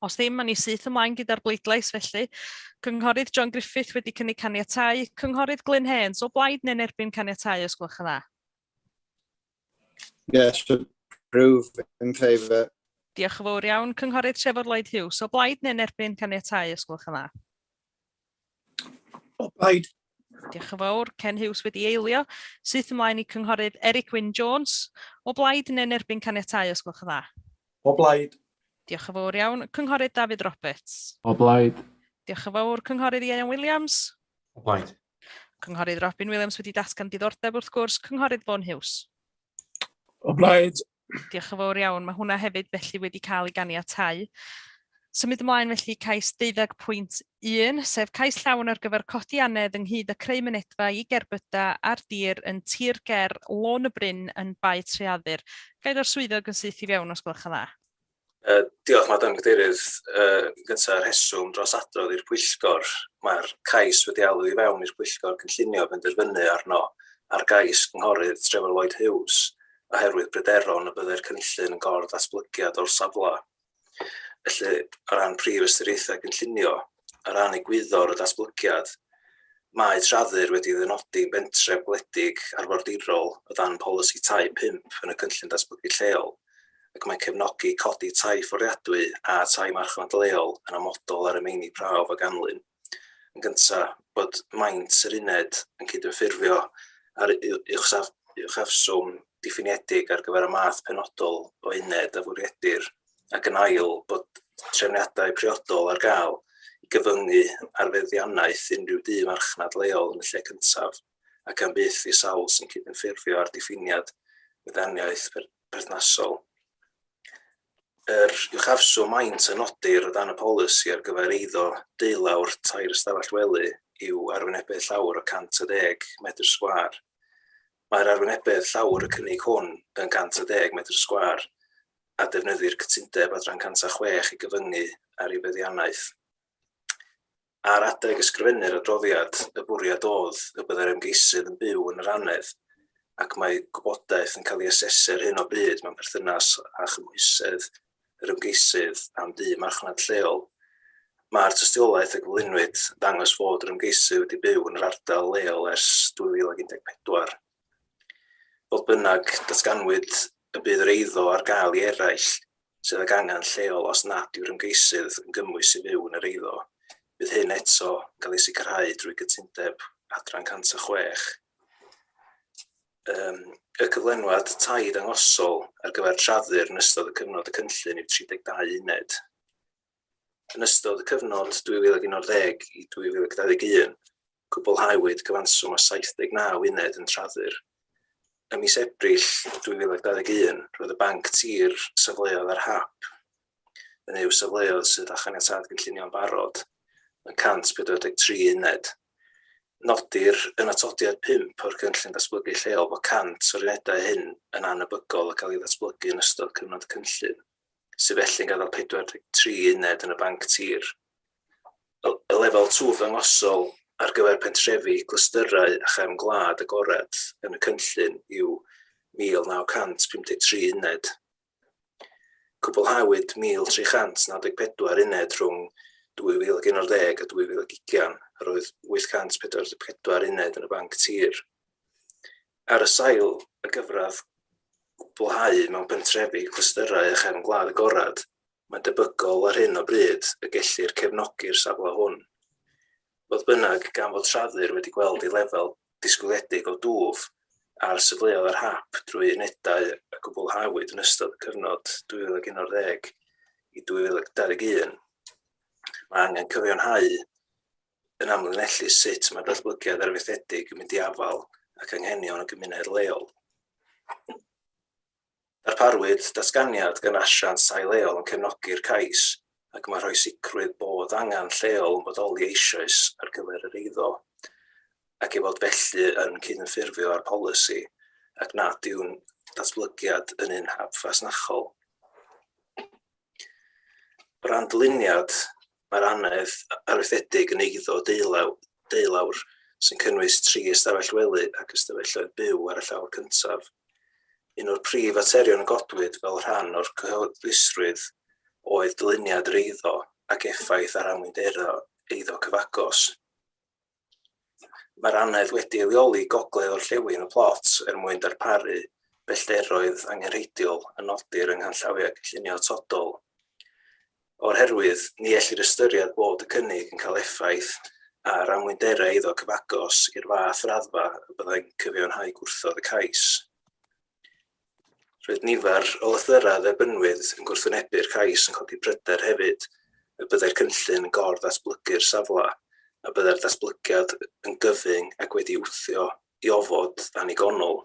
[SPEAKER 1] Os ddim, ma'n ni syth ymlaen gyda'r bleidlais felly. Cynghorydd John Griffith wedi cynnig caniatáu. Cynghorydd Glyn Haynes, o blaid neu'n erbyn caniatáu, os gwelwch yn dda?
[SPEAKER 3] Yes, approve in favour.
[SPEAKER 1] Diolch yn fawr iawn. Cynghorydd Trefor Lloyd Hughes, o blaid neu'n erbyn caniatáu, os gwelwch yn dda?
[SPEAKER 19] O blaid.
[SPEAKER 1] Diolch yn fawr. Ken Hughes wedi eilio. Syth ymlaen i Cynghorydd Eric Wyn Jones. O blaid neu'n erbyn caniatáu, os gwelwch yn dda?
[SPEAKER 20] O blaid.
[SPEAKER 1] Diolch yn fawr iawn. Cynghorydd Dafydd Roberts.
[SPEAKER 6] O blaid.
[SPEAKER 1] Diolch yn fawr. Cynghorydd Ieuan Williams.
[SPEAKER 17] O blaid.
[SPEAKER 1] Cynghorydd Robin Williams wedi datgan diddordeb wrth gwrs. Cynghorydd Vaughan Hughes.
[SPEAKER 18] O blaid.
[SPEAKER 1] Diolch yn fawr iawn. Mae hwnna hefyd felly wedi cael ei ganiatáu. Symud ymlaen felly i cais 12.1, sef cais llawn ar gyfer codi annedd ynghyd â creu mynedfa i gerbydau ar dir yn tir ger Lôn y Bryn yn Bae Treaddur. Ga i ddod swyddog yn syth i fewn os gwelwch yn dda.
[SPEAKER 11] Diolch, Madam Cadeirydd. Yn gyntaf, rheswm dros adrodd i'r pwyllgor. Mae'r cais wedi alw i fewn i'r pwyllgor cynllunio benderfynu arno ar gais Cynghorydd Trefor Lloyd Hughes oherwydd pryderon y byddai'r cynllun yn gor-ddatblygiad o'r safle. Felly, o ran prif ystyriaethau cynllunio, o ran egwyddor y datblygiad, mae Traddur wedi ddynodi'n bentref gwledig arfordirol o dan Polisi Tai 5 yn y Cynllun Datblygu Lleol, ac mae'n cefnogi codi tai fforddiadwy a tai marchnad leol yn amodol ar y meini prawf a ganlyn. Yn gyntaf, bod maint yr uned yn cydymffurfio â'r uchafswm diffiniedig ar gyfer y math penodol o uned a fwriedir, ac yn ail, bod trefniadau priodol ar gael i gyfyngu ar feddiannaeth unrhyw dŷ marchnad leol yn y lle cyntaf, ac am byth i sawl sy'n cydymffurfio â'r diffiniad meddiannaeth perthnasol. Yr uchafswm maint a nodir o dan y polisi ar gyfer eiddo deulawr tair ystafell wely yw arwynebedd llawr o 110 medr sgwâr. Mae'r arwynebedd llawr y cynnig hwn yn 110 medr sgwâr a defnyddir cytundeb adran 106 i gyfyngu ar ei feddiannaeth. Ar adeg ysgrifennu'r adroddiad, y bwriad oedd y byddai'r ymgeisydd yn byw yn yr annedd, ac mae gwybodaeth yn cael ei asesu ar hyn o bryd mewn perthynas â chymhwysedd yr ymgeisydd am dŷ marchnad lleol. Mae'r tystiolaeth a gyflwynwyd yn dangos fod yr ymgeisydd wedi byw yn yr ardal leol ers 2014. Fodd bynnag, datganwyd y bydd yr eiddo ar gael i eraill sydd ag angen lleol os nad yw'r ymgeisydd yn gymwys i fyw yn yr eiddo. Bydd hyn eto yn cael ei sicrhau drwy gytundeb adran 106. Um, y cyflenwad tai dangosol ar gyfer traddur yn ystod y cyfnod y cynllun yw 32 uned. Yn ystod y cyfnod 2011 i 2021, cwblhawyd cyfanswm o 79 uned yn Traddur. Ym mis Ebrill 2021, roedd y Banc Tir safleoedd ar hap, yn yw safleoedd sydd â chaniatâd gynllunio'n barod, yn 143 uned. Nodir yn atodiad 5 o'r cynllun datblygu lleol bod 100 o'r unedau hyn yn anebygol o gael ei ddatblygu yn ystod cyfnod y cynllun, sydd felly'n gadael 43 uned yn y banc tir. Y lefel twf ddangosol ar gyfer pentrefi, clystyrau a chefn gwlad agored yn y cynllun yw 1,953 uned. Cwblhawyd 1,394 uned rhwng 2011 a 2020 a roedd 844 uned yn y banc tir. Ar y sail y gyfradd gwblhau mewn pentrefi, clystyrau a chefn gwlad agored, mae'n debygol ar hyn o bryd y gellir cefnogi'r safle hwn. Fodd bynnag, gan fod Lladdur wedi gweld ei lefel disgwyliedig o dwf ar safleoedd ar hap drwy unedau a gwblhawyd yn ystod y cyfnod 2011 i 2021, mae angen cyfiawnhau yn amlinellu sut mae'r datblygiad arfaethedig yn mynd i afael ac anghenion y gymuned leol. Darparwyd datganiad gan asiant tai leol yn cefnogi'r cais ac mae rhoi sicrwydd bod angen lleol yn bodoli eisoes ar gyfer yr eiddo ac ei fod felly yn cydymffurfio â'r polisi ac nad yw'n datblygiad yn un hap fasnachol. O ran dyluniad, mae'r annedd arfaethedig yn eiddo deulawr, deulawr sy'n cynnwys tri ystafell wely ac ystafelloedd byw ar y llawr cyntaf. Un o'r prif faterion a godwyd fel rhan o'r cyhoeddusrwydd oedd dyluniad yr eiddo ac effaith ar amwynderau eiddo cyfagos. Mae'r annedd wedi ei leoli gogledd-orllewin y plot er mwyn darparu pellteroedd angenrheidiol a nodir yng nghanllawiau cynllunio atodol. O'r herwydd, ni ellir ystyried bod y cynnig yn cael effaith ar amwynderau eiddo cyfagos i'r fath raddfa y byddai'n cyfiawnhau gwrthod y cais. Roedd nifer o lythyrau a dderbynnwyd yn gwrthwynebu'r cais yn codi pryder hefyd y byddai'r cynllun yn gor-ddatblygu'r safle a byddai'r datblygiad yn gyfyng ac wedi wthio i ofod annigonol.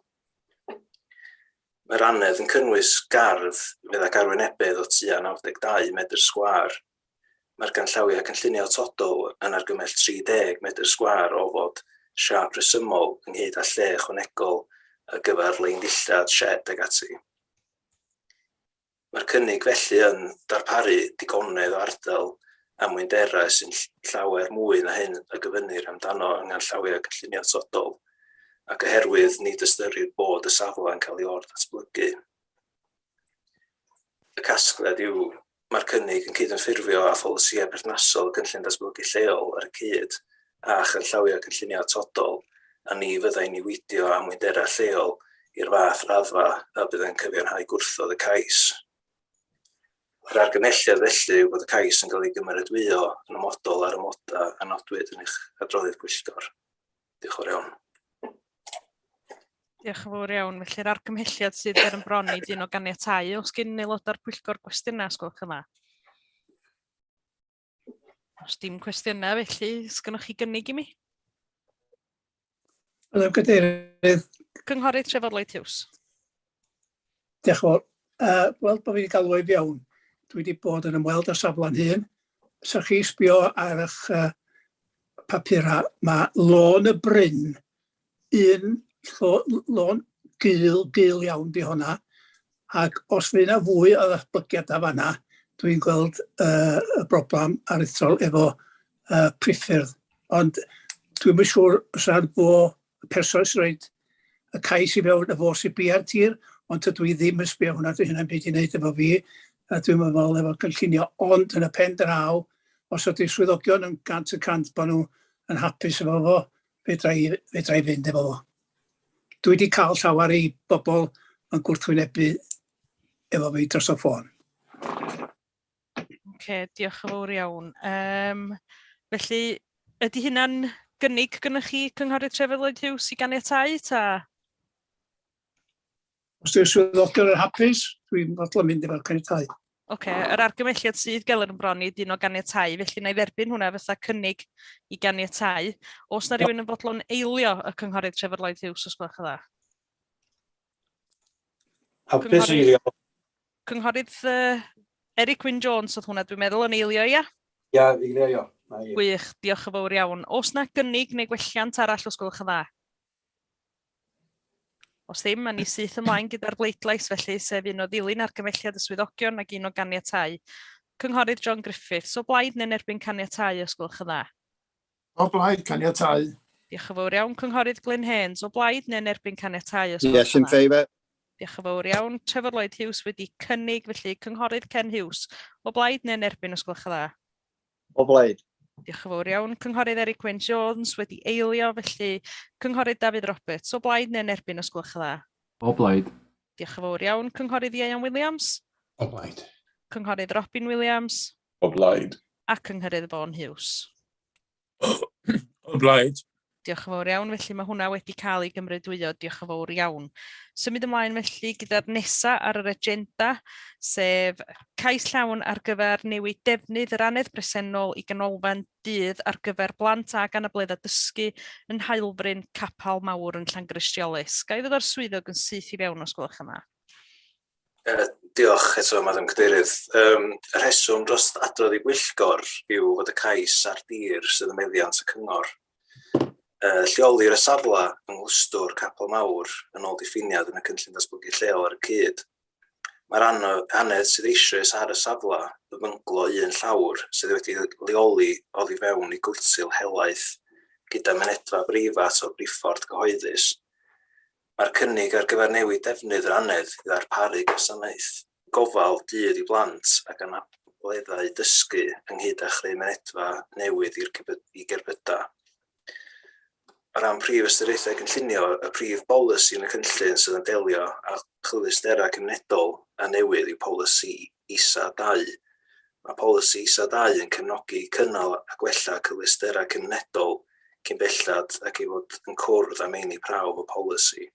[SPEAKER 11] Mae'r annedd yn cynnwys gardd fydd ag arwynebedd o tua 92 medr sgwâr. Mae'r canllawiau cynllunio atodol yn argymell 30 medr sgwâr o ofod siâp rhesymol ynghyd â lle ychwanegol ar gyfer lein ddillad, sied ac ati. Mae'r cynnig felly yn darparu digonedd o ardal amwynderau sy'n llawer mwy na hyn y gofynnir amdano yng nghanllawiau cynllunio atodol, ac oherwydd nid ystyrir bod y safle yn cael ei or-ddatblygu. Y casgliad yw Mae'r cynnig yn cydymffurfio â pholisïau perthnasol y Cynllun Datblygu Lleol ar y cyd â chanllawiau cynllunio atodol a ni fyddai'n niweidio amwynderau lleol i'r fath raddfa a bydd yn cyfiawnhau gwrthod y cais. Yr argymhelliad felly yw bod y cais yn cael ei gymeradwyo yn amodol ar amodau a nodwyd yn eich adroddiad pwyllgor. Diolch yn fawr iawn.
[SPEAKER 1] Diolch yn fawr iawn. Felly'r argymhelliad sydd ger yn bron i dyn o ganiatáu. Os gyn aelodau'r pwyllgor gwestiynau, os gwelwch yn dda? Os dim cwestiynau, felly, sgynnoch chi gynnig i mi?
[SPEAKER 19] Madam Cadeirydd.
[SPEAKER 1] Cynghorydd Trefor Lloyd Hughes.
[SPEAKER 19] Diolch yn fawr. Uh, Wel, bod fi wedi galw i fewn. Dwi wedi bod yn ymweld â safle'n hun. Sa chi sbio ar eich uh, papurau, mae Lôn y Bryn, un llo, lôn gul, gul iawn di honna, ac os fydd yna fwy o ddatblygiad a fanna, dwi'n gweld uh, y broblem aruthrol efo uh, priffyrdd. Ond dwi'n yn siŵr os yna fo y person sy'n rhoi y cais i fewn y fo sy'n bia'r tir, ond tydw i ddim yn sbio hwnna, dwi hynna'n byd i wneud efo fi, a dwi'n meddwl efo cynllunio, ond yn y pen draw, os ydy swyddogion yn 100% bod nhw yn hapus efo fo, fedra i, fedra i fynd efo fo. Dwi wedi cael llawer i bobl yn gwrthwynebu efo fi dros y ffôn.
[SPEAKER 1] Oce, diolch yn fawr iawn. Um, felly, ydy hynna'n gynnig gynnwch chi, Cynghorydd Trevor Lloyd Hughes, i ganiatáu, ta?
[SPEAKER 19] Os yw'r swyddogion yn hapus, dwi'n fodlon mynd efo'r caniatáu.
[SPEAKER 1] Oce, okay, yr argymhelliad sydd geler yn bron i dyn o ganiatáu, felly na i dderbyn hwnna fatha cynnig i ganiatáu. Os na rhywun yn fodlon eilio y Cynghorydd Trevor Lloyd Hughes, os gwelwch yn dda?
[SPEAKER 20] Hapus eilio.
[SPEAKER 1] Cynghorydd uh, Eric Wyn Jones oedd hwnna, dwi'n meddwl, yn eilio, ia?
[SPEAKER 20] Ia, eilio, ia.
[SPEAKER 1] Gwych, diolch yn fawr iawn. Os na gynnig neu gwelliant arall, os gwelwch yn dda? Os ddim, a ni syth ymlaen gyda'r bleidlais felly, sef un o ddilyn argymhelliad y swyddogion ac un o ganiatáu. Cynghorydd John Griffiths, o blaid neu'n erbyn caniatáu, os gwelwch yn dda?
[SPEAKER 18] O blaid caniatáu.
[SPEAKER 1] Diolch yn fawr iawn. Cynghorydd Glyn Haynes, o blaid neu'n erbyn caniatáu? Os
[SPEAKER 3] Yes, in favour.
[SPEAKER 1] Diolch yn fawr iawn. Trevor Lloyd Hughes wedi cynnig, felly Cynghorydd Ken Hughes, o blaid neu'n erbyn os gwelwch yn dda?
[SPEAKER 5] O blaid.
[SPEAKER 1] Diolch yn fawr iawn. Cynghorydd Eric Wyn Jones wedi eilio, felly Cynghorydd Dafydd Roberts, o blaid neu'n erbyn os gwelwch yn dda?
[SPEAKER 6] O blaid.
[SPEAKER 1] Diolch yn fawr iawn. Cynghorydd Ieuan Williams?
[SPEAKER 17] O blaid.
[SPEAKER 1] Cynghorydd Robin Williams?
[SPEAKER 8] O blaid.
[SPEAKER 1] A Cynghorydd Vaughan Hughes?
[SPEAKER 2] O blaid.
[SPEAKER 1] Diolch yn fawr iawn. Felly mae hwnna wedi cael ei gymrydwyo. Diolch yn fawr iawn. Symud ymlaen felly gyda'r nesa ar yr agenda, sef cais llawn ar gyfer newid defnydd yr annedd bresennol i ganolfan dydd ar gyfer blant ag anableddau dysgu yn Haulfryn, Capel Mawr yn Llangristiolus. Ga i ddod â'r swyddog yn syth i fewn os gwelwch yn dda.
[SPEAKER 11] Diolch eto, Madam Cadeirydd. Um, y rheswm dros adrodd i bwyllgor yw fod y cais ar dir sydd ym meddiant y cyngor. Lleolir y safle yng nghlwstwr Capel Mawr yn ôl diffiniad yn y Cynllun Datblygu Lleol ar y cyd. Mae'r annedd sydd eisoes ar y safle y fynglo un llawr sydd wedi leoli oddi fewn i gwrtil helaeth gyda mynedfa breifat o'r briffordd gyhoeddus. Mae'r cynnig ar gyfer newid defnydd yr annedd i ddarparu gwasanaeth gofal dydd i blant ag anableddau dysgu ynghyd â chreu mynedfa newydd i'r i gerbydau. O ran prif ystyriaethau cynllunio, y prif bolisi yn y cynllun sydd yn delio â chyfleusterau cymunedol a newydd yw polisi ISA 2. Mae polisi ISA 2 yn cefnogi cynnal a gwella cyfleusterau cymunedol cyn belled ag ei fod yn cwrdd â meini prawf y polisi.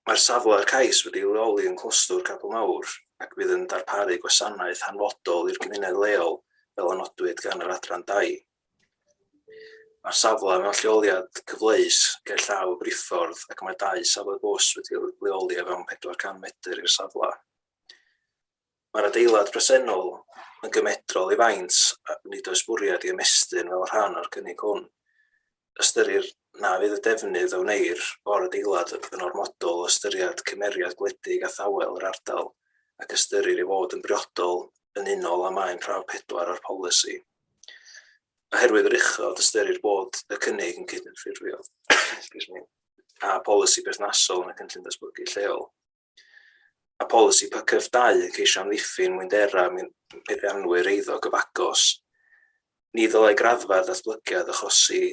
[SPEAKER 11] Mae'r safle a'r cais wedi ei leoli yng nghlwstwr Capel Mawr ac bydd yn darparu gwasanaeth hanfodol i'r gymuned leol fel y nodwyd gan yr adran dai. Mae'r safle mewn lleoliad cyfleus ger llaw y briffordd ac mae dau safle bws wedi leoli o fewn 400 medr i'r safle. Mae'r adeilad presennol yn gymedrol ei faint a nid oes bwriad i ymestyn fel rhan o'r cynnig hwn. Ystyrir na fydd y defnydd a wneir o'r adeilad yn ormodol o ystyried cymeriad gwledig a thawel yr ardal ac ystyrir ei fod yn briodol yn unol â maen prawf 4 o'r polisi. Oherwydd yr uchod, ystyrir bod y cynnig yn cydymffurfio excuse me, â polisi berthnasol yn y Cynllun Datblygu Lleol. Mae polisi PCF2 yn ceisio amddiffyn mwynderau meddianwyr eiddo gyfagos. Ni ddylai graddfa'r datblygiad achosi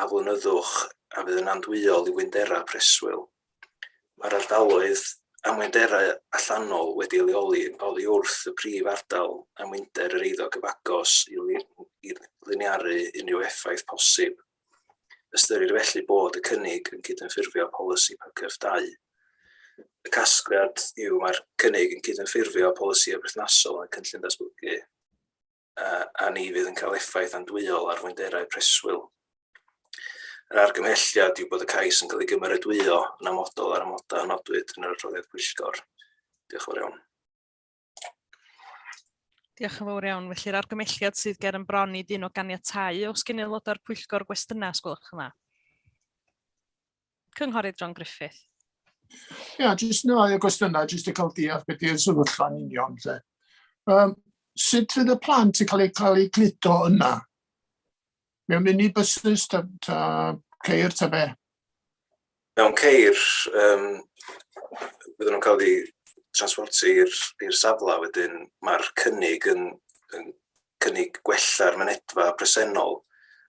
[SPEAKER 11] aflonyddwch a fydd yn andwyol i fwynderau preswyl. Mae'r ardaloedd amwynderau allanol wedi eu leoli oddi wrth y prif ardal amwynder yr eiddo gyfagos i liniaru unrhyw effaith posib. Ystyrir felly bod y cynnig yn cydymffurfio â polisi PCF2. Y casgliad yw mae'r cynnig yn cydymffurfio â polisïau berthnasol yn y cynllun datblygu a, a ni fydd yn cael effaith andwyol ar fwynderau preswyl. Yr argymhelliad yw bod y cais yn cael ei gymeradwyo yn amodol ar amodau a nodwyd yn yr adroddiad pwyllgor. Diolch yn fawr iawn.
[SPEAKER 1] Diolch yn fawr iawn. Felly'r argymelliad sydd ger yn bron i dyn o ganiatáu, os gen aelodau'r pwyllgor gwestiynau, os gwelwch yn dda. Cynghorydd John Griffith.
[SPEAKER 18] Ia, yeah, jyst yn ôl o gwestiynau, jyst i cael deall beth yw'r sefyllfa'n union. Lle. Um, sut fydd y plant yn cael eu, cael eu cludo yna? Mewn minibuses, ta, ta ceir, ta be?
[SPEAKER 11] Mewn ceir, um, bydden nhw'n cael eu transportio i'r safle, wedyn mae'r cynnig yn, yn cynnig gwella'r mynedfa presennol,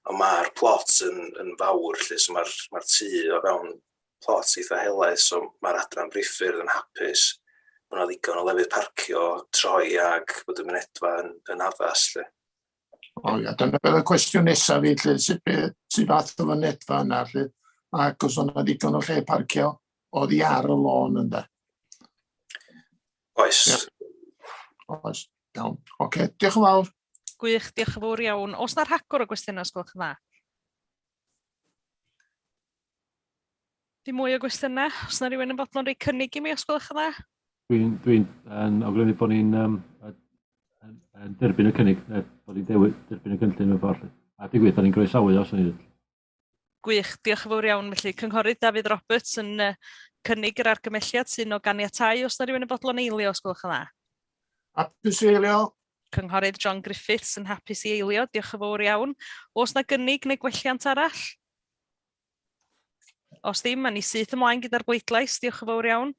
[SPEAKER 11] ond mae'r plot yn, yn fawr, lle, so mae'r mae tŷ o fewn plot eitha helaeth, so mae'r adran briffyrdd yn hapus bod yna ddigon o lefydd parcio, troi ag bod y mynedfa yn, yn addas. Lle.
[SPEAKER 18] O ia, dyna bydd y cwestiwn nesaf fi, lle, sut be, sut fath o fynedfa yna, lle, ac os o'na ddigon o lle parcio oddi ar y lôn ynde.
[SPEAKER 11] Oes.
[SPEAKER 18] Ia. Oes, iawn. Oce, diolch yn fawr.
[SPEAKER 1] Gwych, diolch yn fawr iawn. Oes na rhagor o gwestiynau, os gwelwch yn dda? Dim mwy o gwestiynau? Os na rhywun yn fodlon rhoi cynnig i mi, os gwelwch yn dda?
[SPEAKER 6] Dwi'n dwi yn awgrymu bod ni'n um, yn, yn derbyn y cynnig, neu bod ni'n dewis derbyn y cynllun mewn ffordd. A digwydd, da ni'n groesawu os o'n i'n
[SPEAKER 1] Gwych, diolch yn fawr iawn. Felly, Cynghorydd Dafydd Roberts yn uh, cynnig yr argymelliad sy'n o ganiatáu. Os na rhywun yn fodlon eilio, os gwelwch yn dda.
[SPEAKER 18] Hapus i eilio.
[SPEAKER 1] Cynghorydd John Griffiths yn hapus i eilio, diolch yn fawr iawn. Oes na gynnig neu gwelliant arall? Os ddim, a ni syth ymlaen gyda'r bleidlais, diolch yn fawr iawn.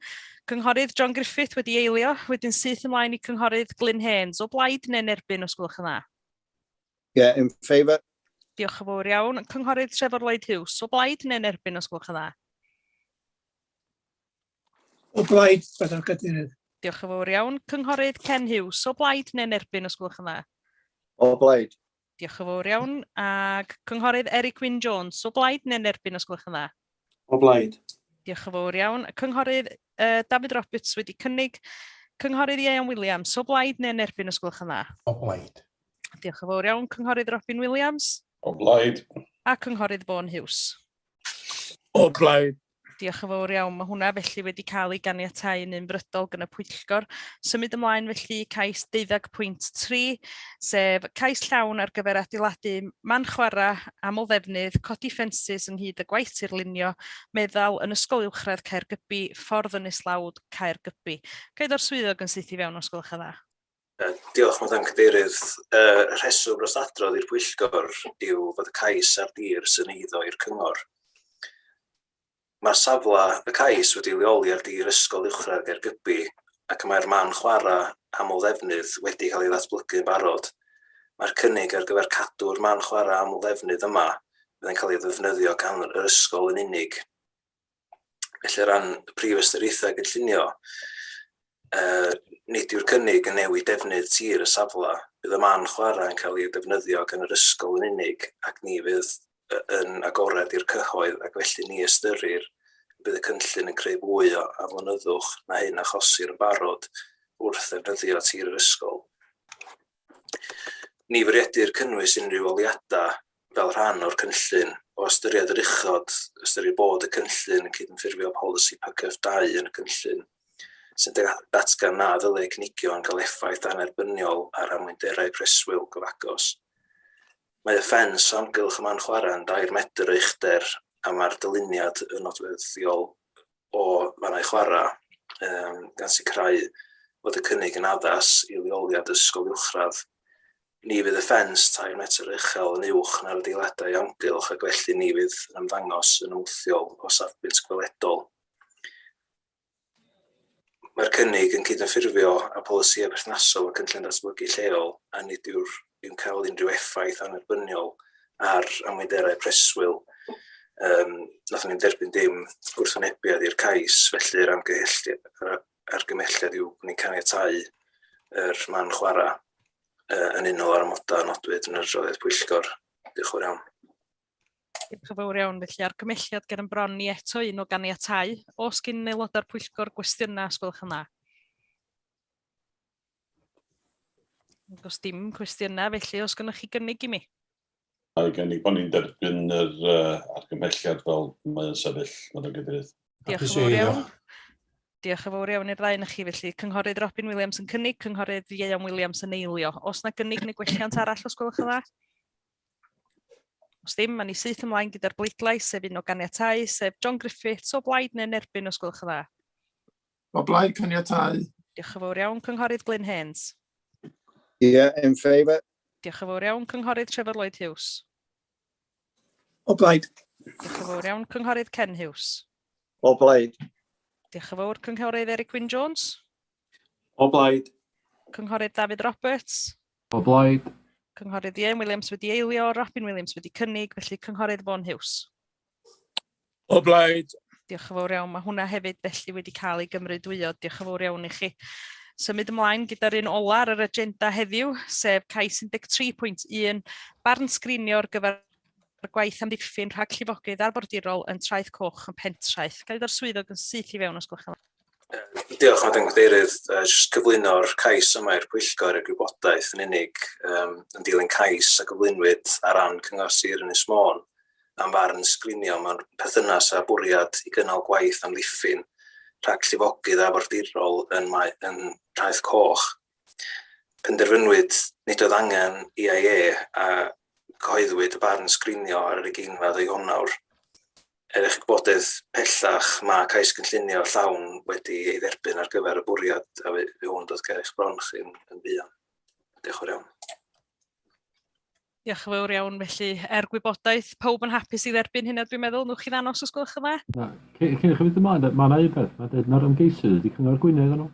[SPEAKER 1] Cynghorydd John Griffith wedi eilio, wedyn syth ymlaen i Cynghorydd Glyn Haynes. O blaid neu'n erbyn, os gwelwch yn dda?
[SPEAKER 3] Yeah, in favour.
[SPEAKER 1] Diolch yn fawr iawn. Cynghorydd Trefor Lloyd Hughes, o blaid neu'n erbyn os gwelwch yn dda?
[SPEAKER 19] O blaid, Madam Cadeirydd.
[SPEAKER 1] Diolch yn fawr iawn. Cynghorydd Ken Hughes, o blaid neu'n erbyn os gwelwch yn dda?
[SPEAKER 5] O blaid.
[SPEAKER 1] Diolch yn fawr iawn. Ac Cynghorydd Eric Wyn Jones, o blaid neu'n erbyn os gwelwch yn dda?
[SPEAKER 20] O blaid.
[SPEAKER 1] Diolch yn fawr iawn. Cynghorydd uh, David Roberts wedi cynnig. Cynghorydd Ieuan Williams, o blaid neu'n erbyn os gwelwch yn dda?
[SPEAKER 17] O blaid.
[SPEAKER 1] Diolch yn fawr iawn. Cynghorydd Robin Williams.
[SPEAKER 8] O blaid.
[SPEAKER 1] A Cynghorydd Vaughan Hughes.
[SPEAKER 2] O blaid.
[SPEAKER 1] Diolch yn fawr iawn. Mae hwnna felly wedi cael ei ganiatáu yn unfrydol gan y pwyllgor. Symud ymlaen felly i cais 12.3, sef cais llawn ar gyfer adeiladu man chwarae, aml-ddefnydd, codi ffensys ynghyd â gwaith tirlunio meddal yn Ysgol Uwchradd Caergybi, Ffordd Ynys Lawd, Caergybi. Ga i ddod swyddog yn syth i fewn os gwelwch yn dda.
[SPEAKER 11] Diolch, Madam Cadeirydd. Y rheswm dros adrodd i'r pwyllgor yw fod y cais ar dir sy'n eiddo i'r cyngor. Mae safle y cais wedi leoli ar dir Ysgol Uwchradd Gaergybi ac mae'r man chwarae aml-ddefnydd wedi cael ei ddatblygu yn barod. Mae'r cynnig ar gyfer cadw'r man chwarae aml-ddefnydd yma fydd yn cael ei ddefnyddio gan yr ysgol yn unig. Felly, o ran y prif ystyriaethau gynllunio, uh, nid yw'r cynnig yn newid defnydd tir y safle. Bydd y man chwarae yn cael ei defnyddio gan yr ysgol yn unig ac ni fydd yn agored i'r cyhoedd ac felly ni ystyrir y bydd y cynllun yn creu fwy o aflonyddwch na hyn achosir yn barod wrth ddefnyddio tir yr ysgol. Ni fwriedir cynnwys unrhyw oleuadau fel rhan o'r cynllun. O ystyried yr uchod, ystyrir bod y cynllun yn cydymffurfio polisi PCF 2 yn y cynllun, sy'n datgan na ddylai cynigion gael effaith annerbyniol ar amwynderau preswyl gyfagos. Mae y ffens o amgylch y man chwarae yn dair medr o uchder a mae'r dyluniad yn nodweddiol o fannau chwarae, um, gan sicrhau fod y cynnig yn addas i leoliad ysgol uwchradd. Ni fydd y ffens 3 metr uchel yn uwch na'r adeiladau amgylch ac felly ni fydd yn ymddangos yn ymwthiol o safbwynt gweledol. Mae'r cynnig yn cydymffurfio â polisïau perthnasol y Cynllun Datblygu Lleol a nid yw'r yw'n cael unrhyw effaith annerbyniol ar amwynderau preswyl. Um, nathon ni'n derbyn dim gwrthwynebiad i'r cais, felly'r argymhelliad yw bod ni'n caniatáu yr man chwarae uh, yn unol â'r amodau a nodwyd yn yr adroddiad pwyllgor. Diolch yn fawr iawn.
[SPEAKER 1] Diolch yn fawr iawn. Felly argymhelliad ger yn bron ni eto un o ganiatáu. Os gyn aelodau'r pwyllgor gwestiynau, os gwelwch yn dda? Os dim cwestiynau, felly os gynnoch chi gynnig i mi?
[SPEAKER 8] A i gynnig bod ni'n derbyn yr uh, argymhelliad fel mae'n sefyll, Madam Cadeirydd.
[SPEAKER 1] Diolch yn fawr iawn. Diolch yn fawr iawn i'r ddau ohonoch chi. Felly, Cynghorydd Robin Williams yn cynnig, Cynghorydd Ieuan Williams yn eilio. Os na gynnig neu gwelliant arall, os gwelwch yn dda? Os ddim, mae ni syth ymlaen gyda'r bleidlais, sef un o ganiatáu, sef John Griffiths o blaid neu'n erbyn, os gwelwch yn dda.
[SPEAKER 18] O blaid caniatáu.
[SPEAKER 1] Diolch yn fawr iawn, Cynghorydd Glyn Haynes.
[SPEAKER 3] Yeah, in favour.
[SPEAKER 1] Diolch yn fawr iawn, Cynghorydd Trevor Lloyd Hughes.
[SPEAKER 19] O blaid.
[SPEAKER 1] Diolch yn fawr iawn, Cynghorydd Ken Hughes.
[SPEAKER 5] O blaid.
[SPEAKER 1] Diolch yn fawr, Cynghorydd Eric Wyn Jones.
[SPEAKER 20] O blaid.
[SPEAKER 1] Cynghorydd David Roberts.
[SPEAKER 6] O blaid.
[SPEAKER 1] Cynghorydd Ian Williams wedi eilio, Robin Williams wedi cynnig, felly Cynghorydd Vaughan Hughes.
[SPEAKER 2] O blaid.
[SPEAKER 1] Diolch yn fawr iawn. Mae hwnna hefyd felly wedi cael ei gymrydwyo. Diolch yn fawr iawn i chi. Symud ymlaen gyda'r un ola ar yr agenda heddiw, sef cais 13.1, barn sgrinio ar gyfer gwaith amddiffyn rhag llifogydd arfordirol yn Traeth Coch yn Pentraeth. Gael ei swyddog yn syth i fewn os gwelwch yn dda.
[SPEAKER 11] Diolch, Madam Cadeirydd. Uh, jyst cyflwyno'r cais yma i'r pwyllgor i'r gwybodaeth yn unig um, yn dilyn cais a gyflwynwyd ar ran Cyngor Sir Ynys Môn am farn sgrinio mewn perthynas â bwriad i gynnal gwaith amddiffyn rhag llifogydd arfordirol yn, mae, yn Traeth Coch. Penderfynwyd nid oedd angen EIA a cyhoeddwyd y barn sgrinio ar yr ugeinfed o Ionawr. Er eich gwybodaeth pellach, mae cais cynllunio llawn wedi ei dderbyn ar gyfer y bwriad a fe hwn dod ger eich bron chi yn, yn fuan. Diolch yn fawr iawn.
[SPEAKER 1] Diolch yn fawr iawn. Felly, er gwybodaeth, pawb yn hapus i dderbyn hynna, dwi'n meddwl. Newch chi ddangos os gwelwch yn dda?
[SPEAKER 6] Na, cyn i chi fynd ymlaen, mae yna un peth, mae'n dweud na'r ymgeisydd ydy Cyngor Gwynedd nhw.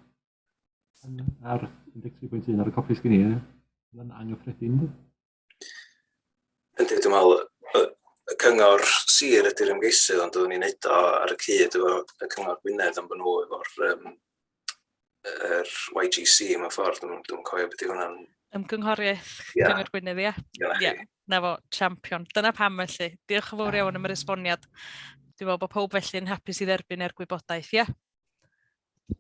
[SPEAKER 6] Ar 13.1 ar y copi sgyn i, mae'n anghyffredin.
[SPEAKER 11] Yndi, dwi'n meddwl, y, y cyngor sir ydy'r ymgeisydd, ond oeddwn ni'n neud o ar y cyd efo y cyngor Gwynedd, ond bod nhw efo'r um, yr YGC mewn ffordd, dwi'n dwi cofio beth i hwnna'n.
[SPEAKER 1] Ymgynghoriaeth yeah. Cyngor Gwynedd, ie? Ie, yeah. Na fo, champion. Dyna pam felly. Diolch yn fawr iawn am yr esboniad. Dwi'n meddwl bod pawb felly yn hapus i dderbyn er gwybodaeth, ie?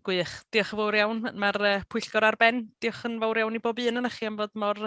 [SPEAKER 1] Gwych. Diolch yn fawr iawn. Mae'r pwyllgor ar ben. Diolch yn fawr iawn i bob un yna chi am fod mor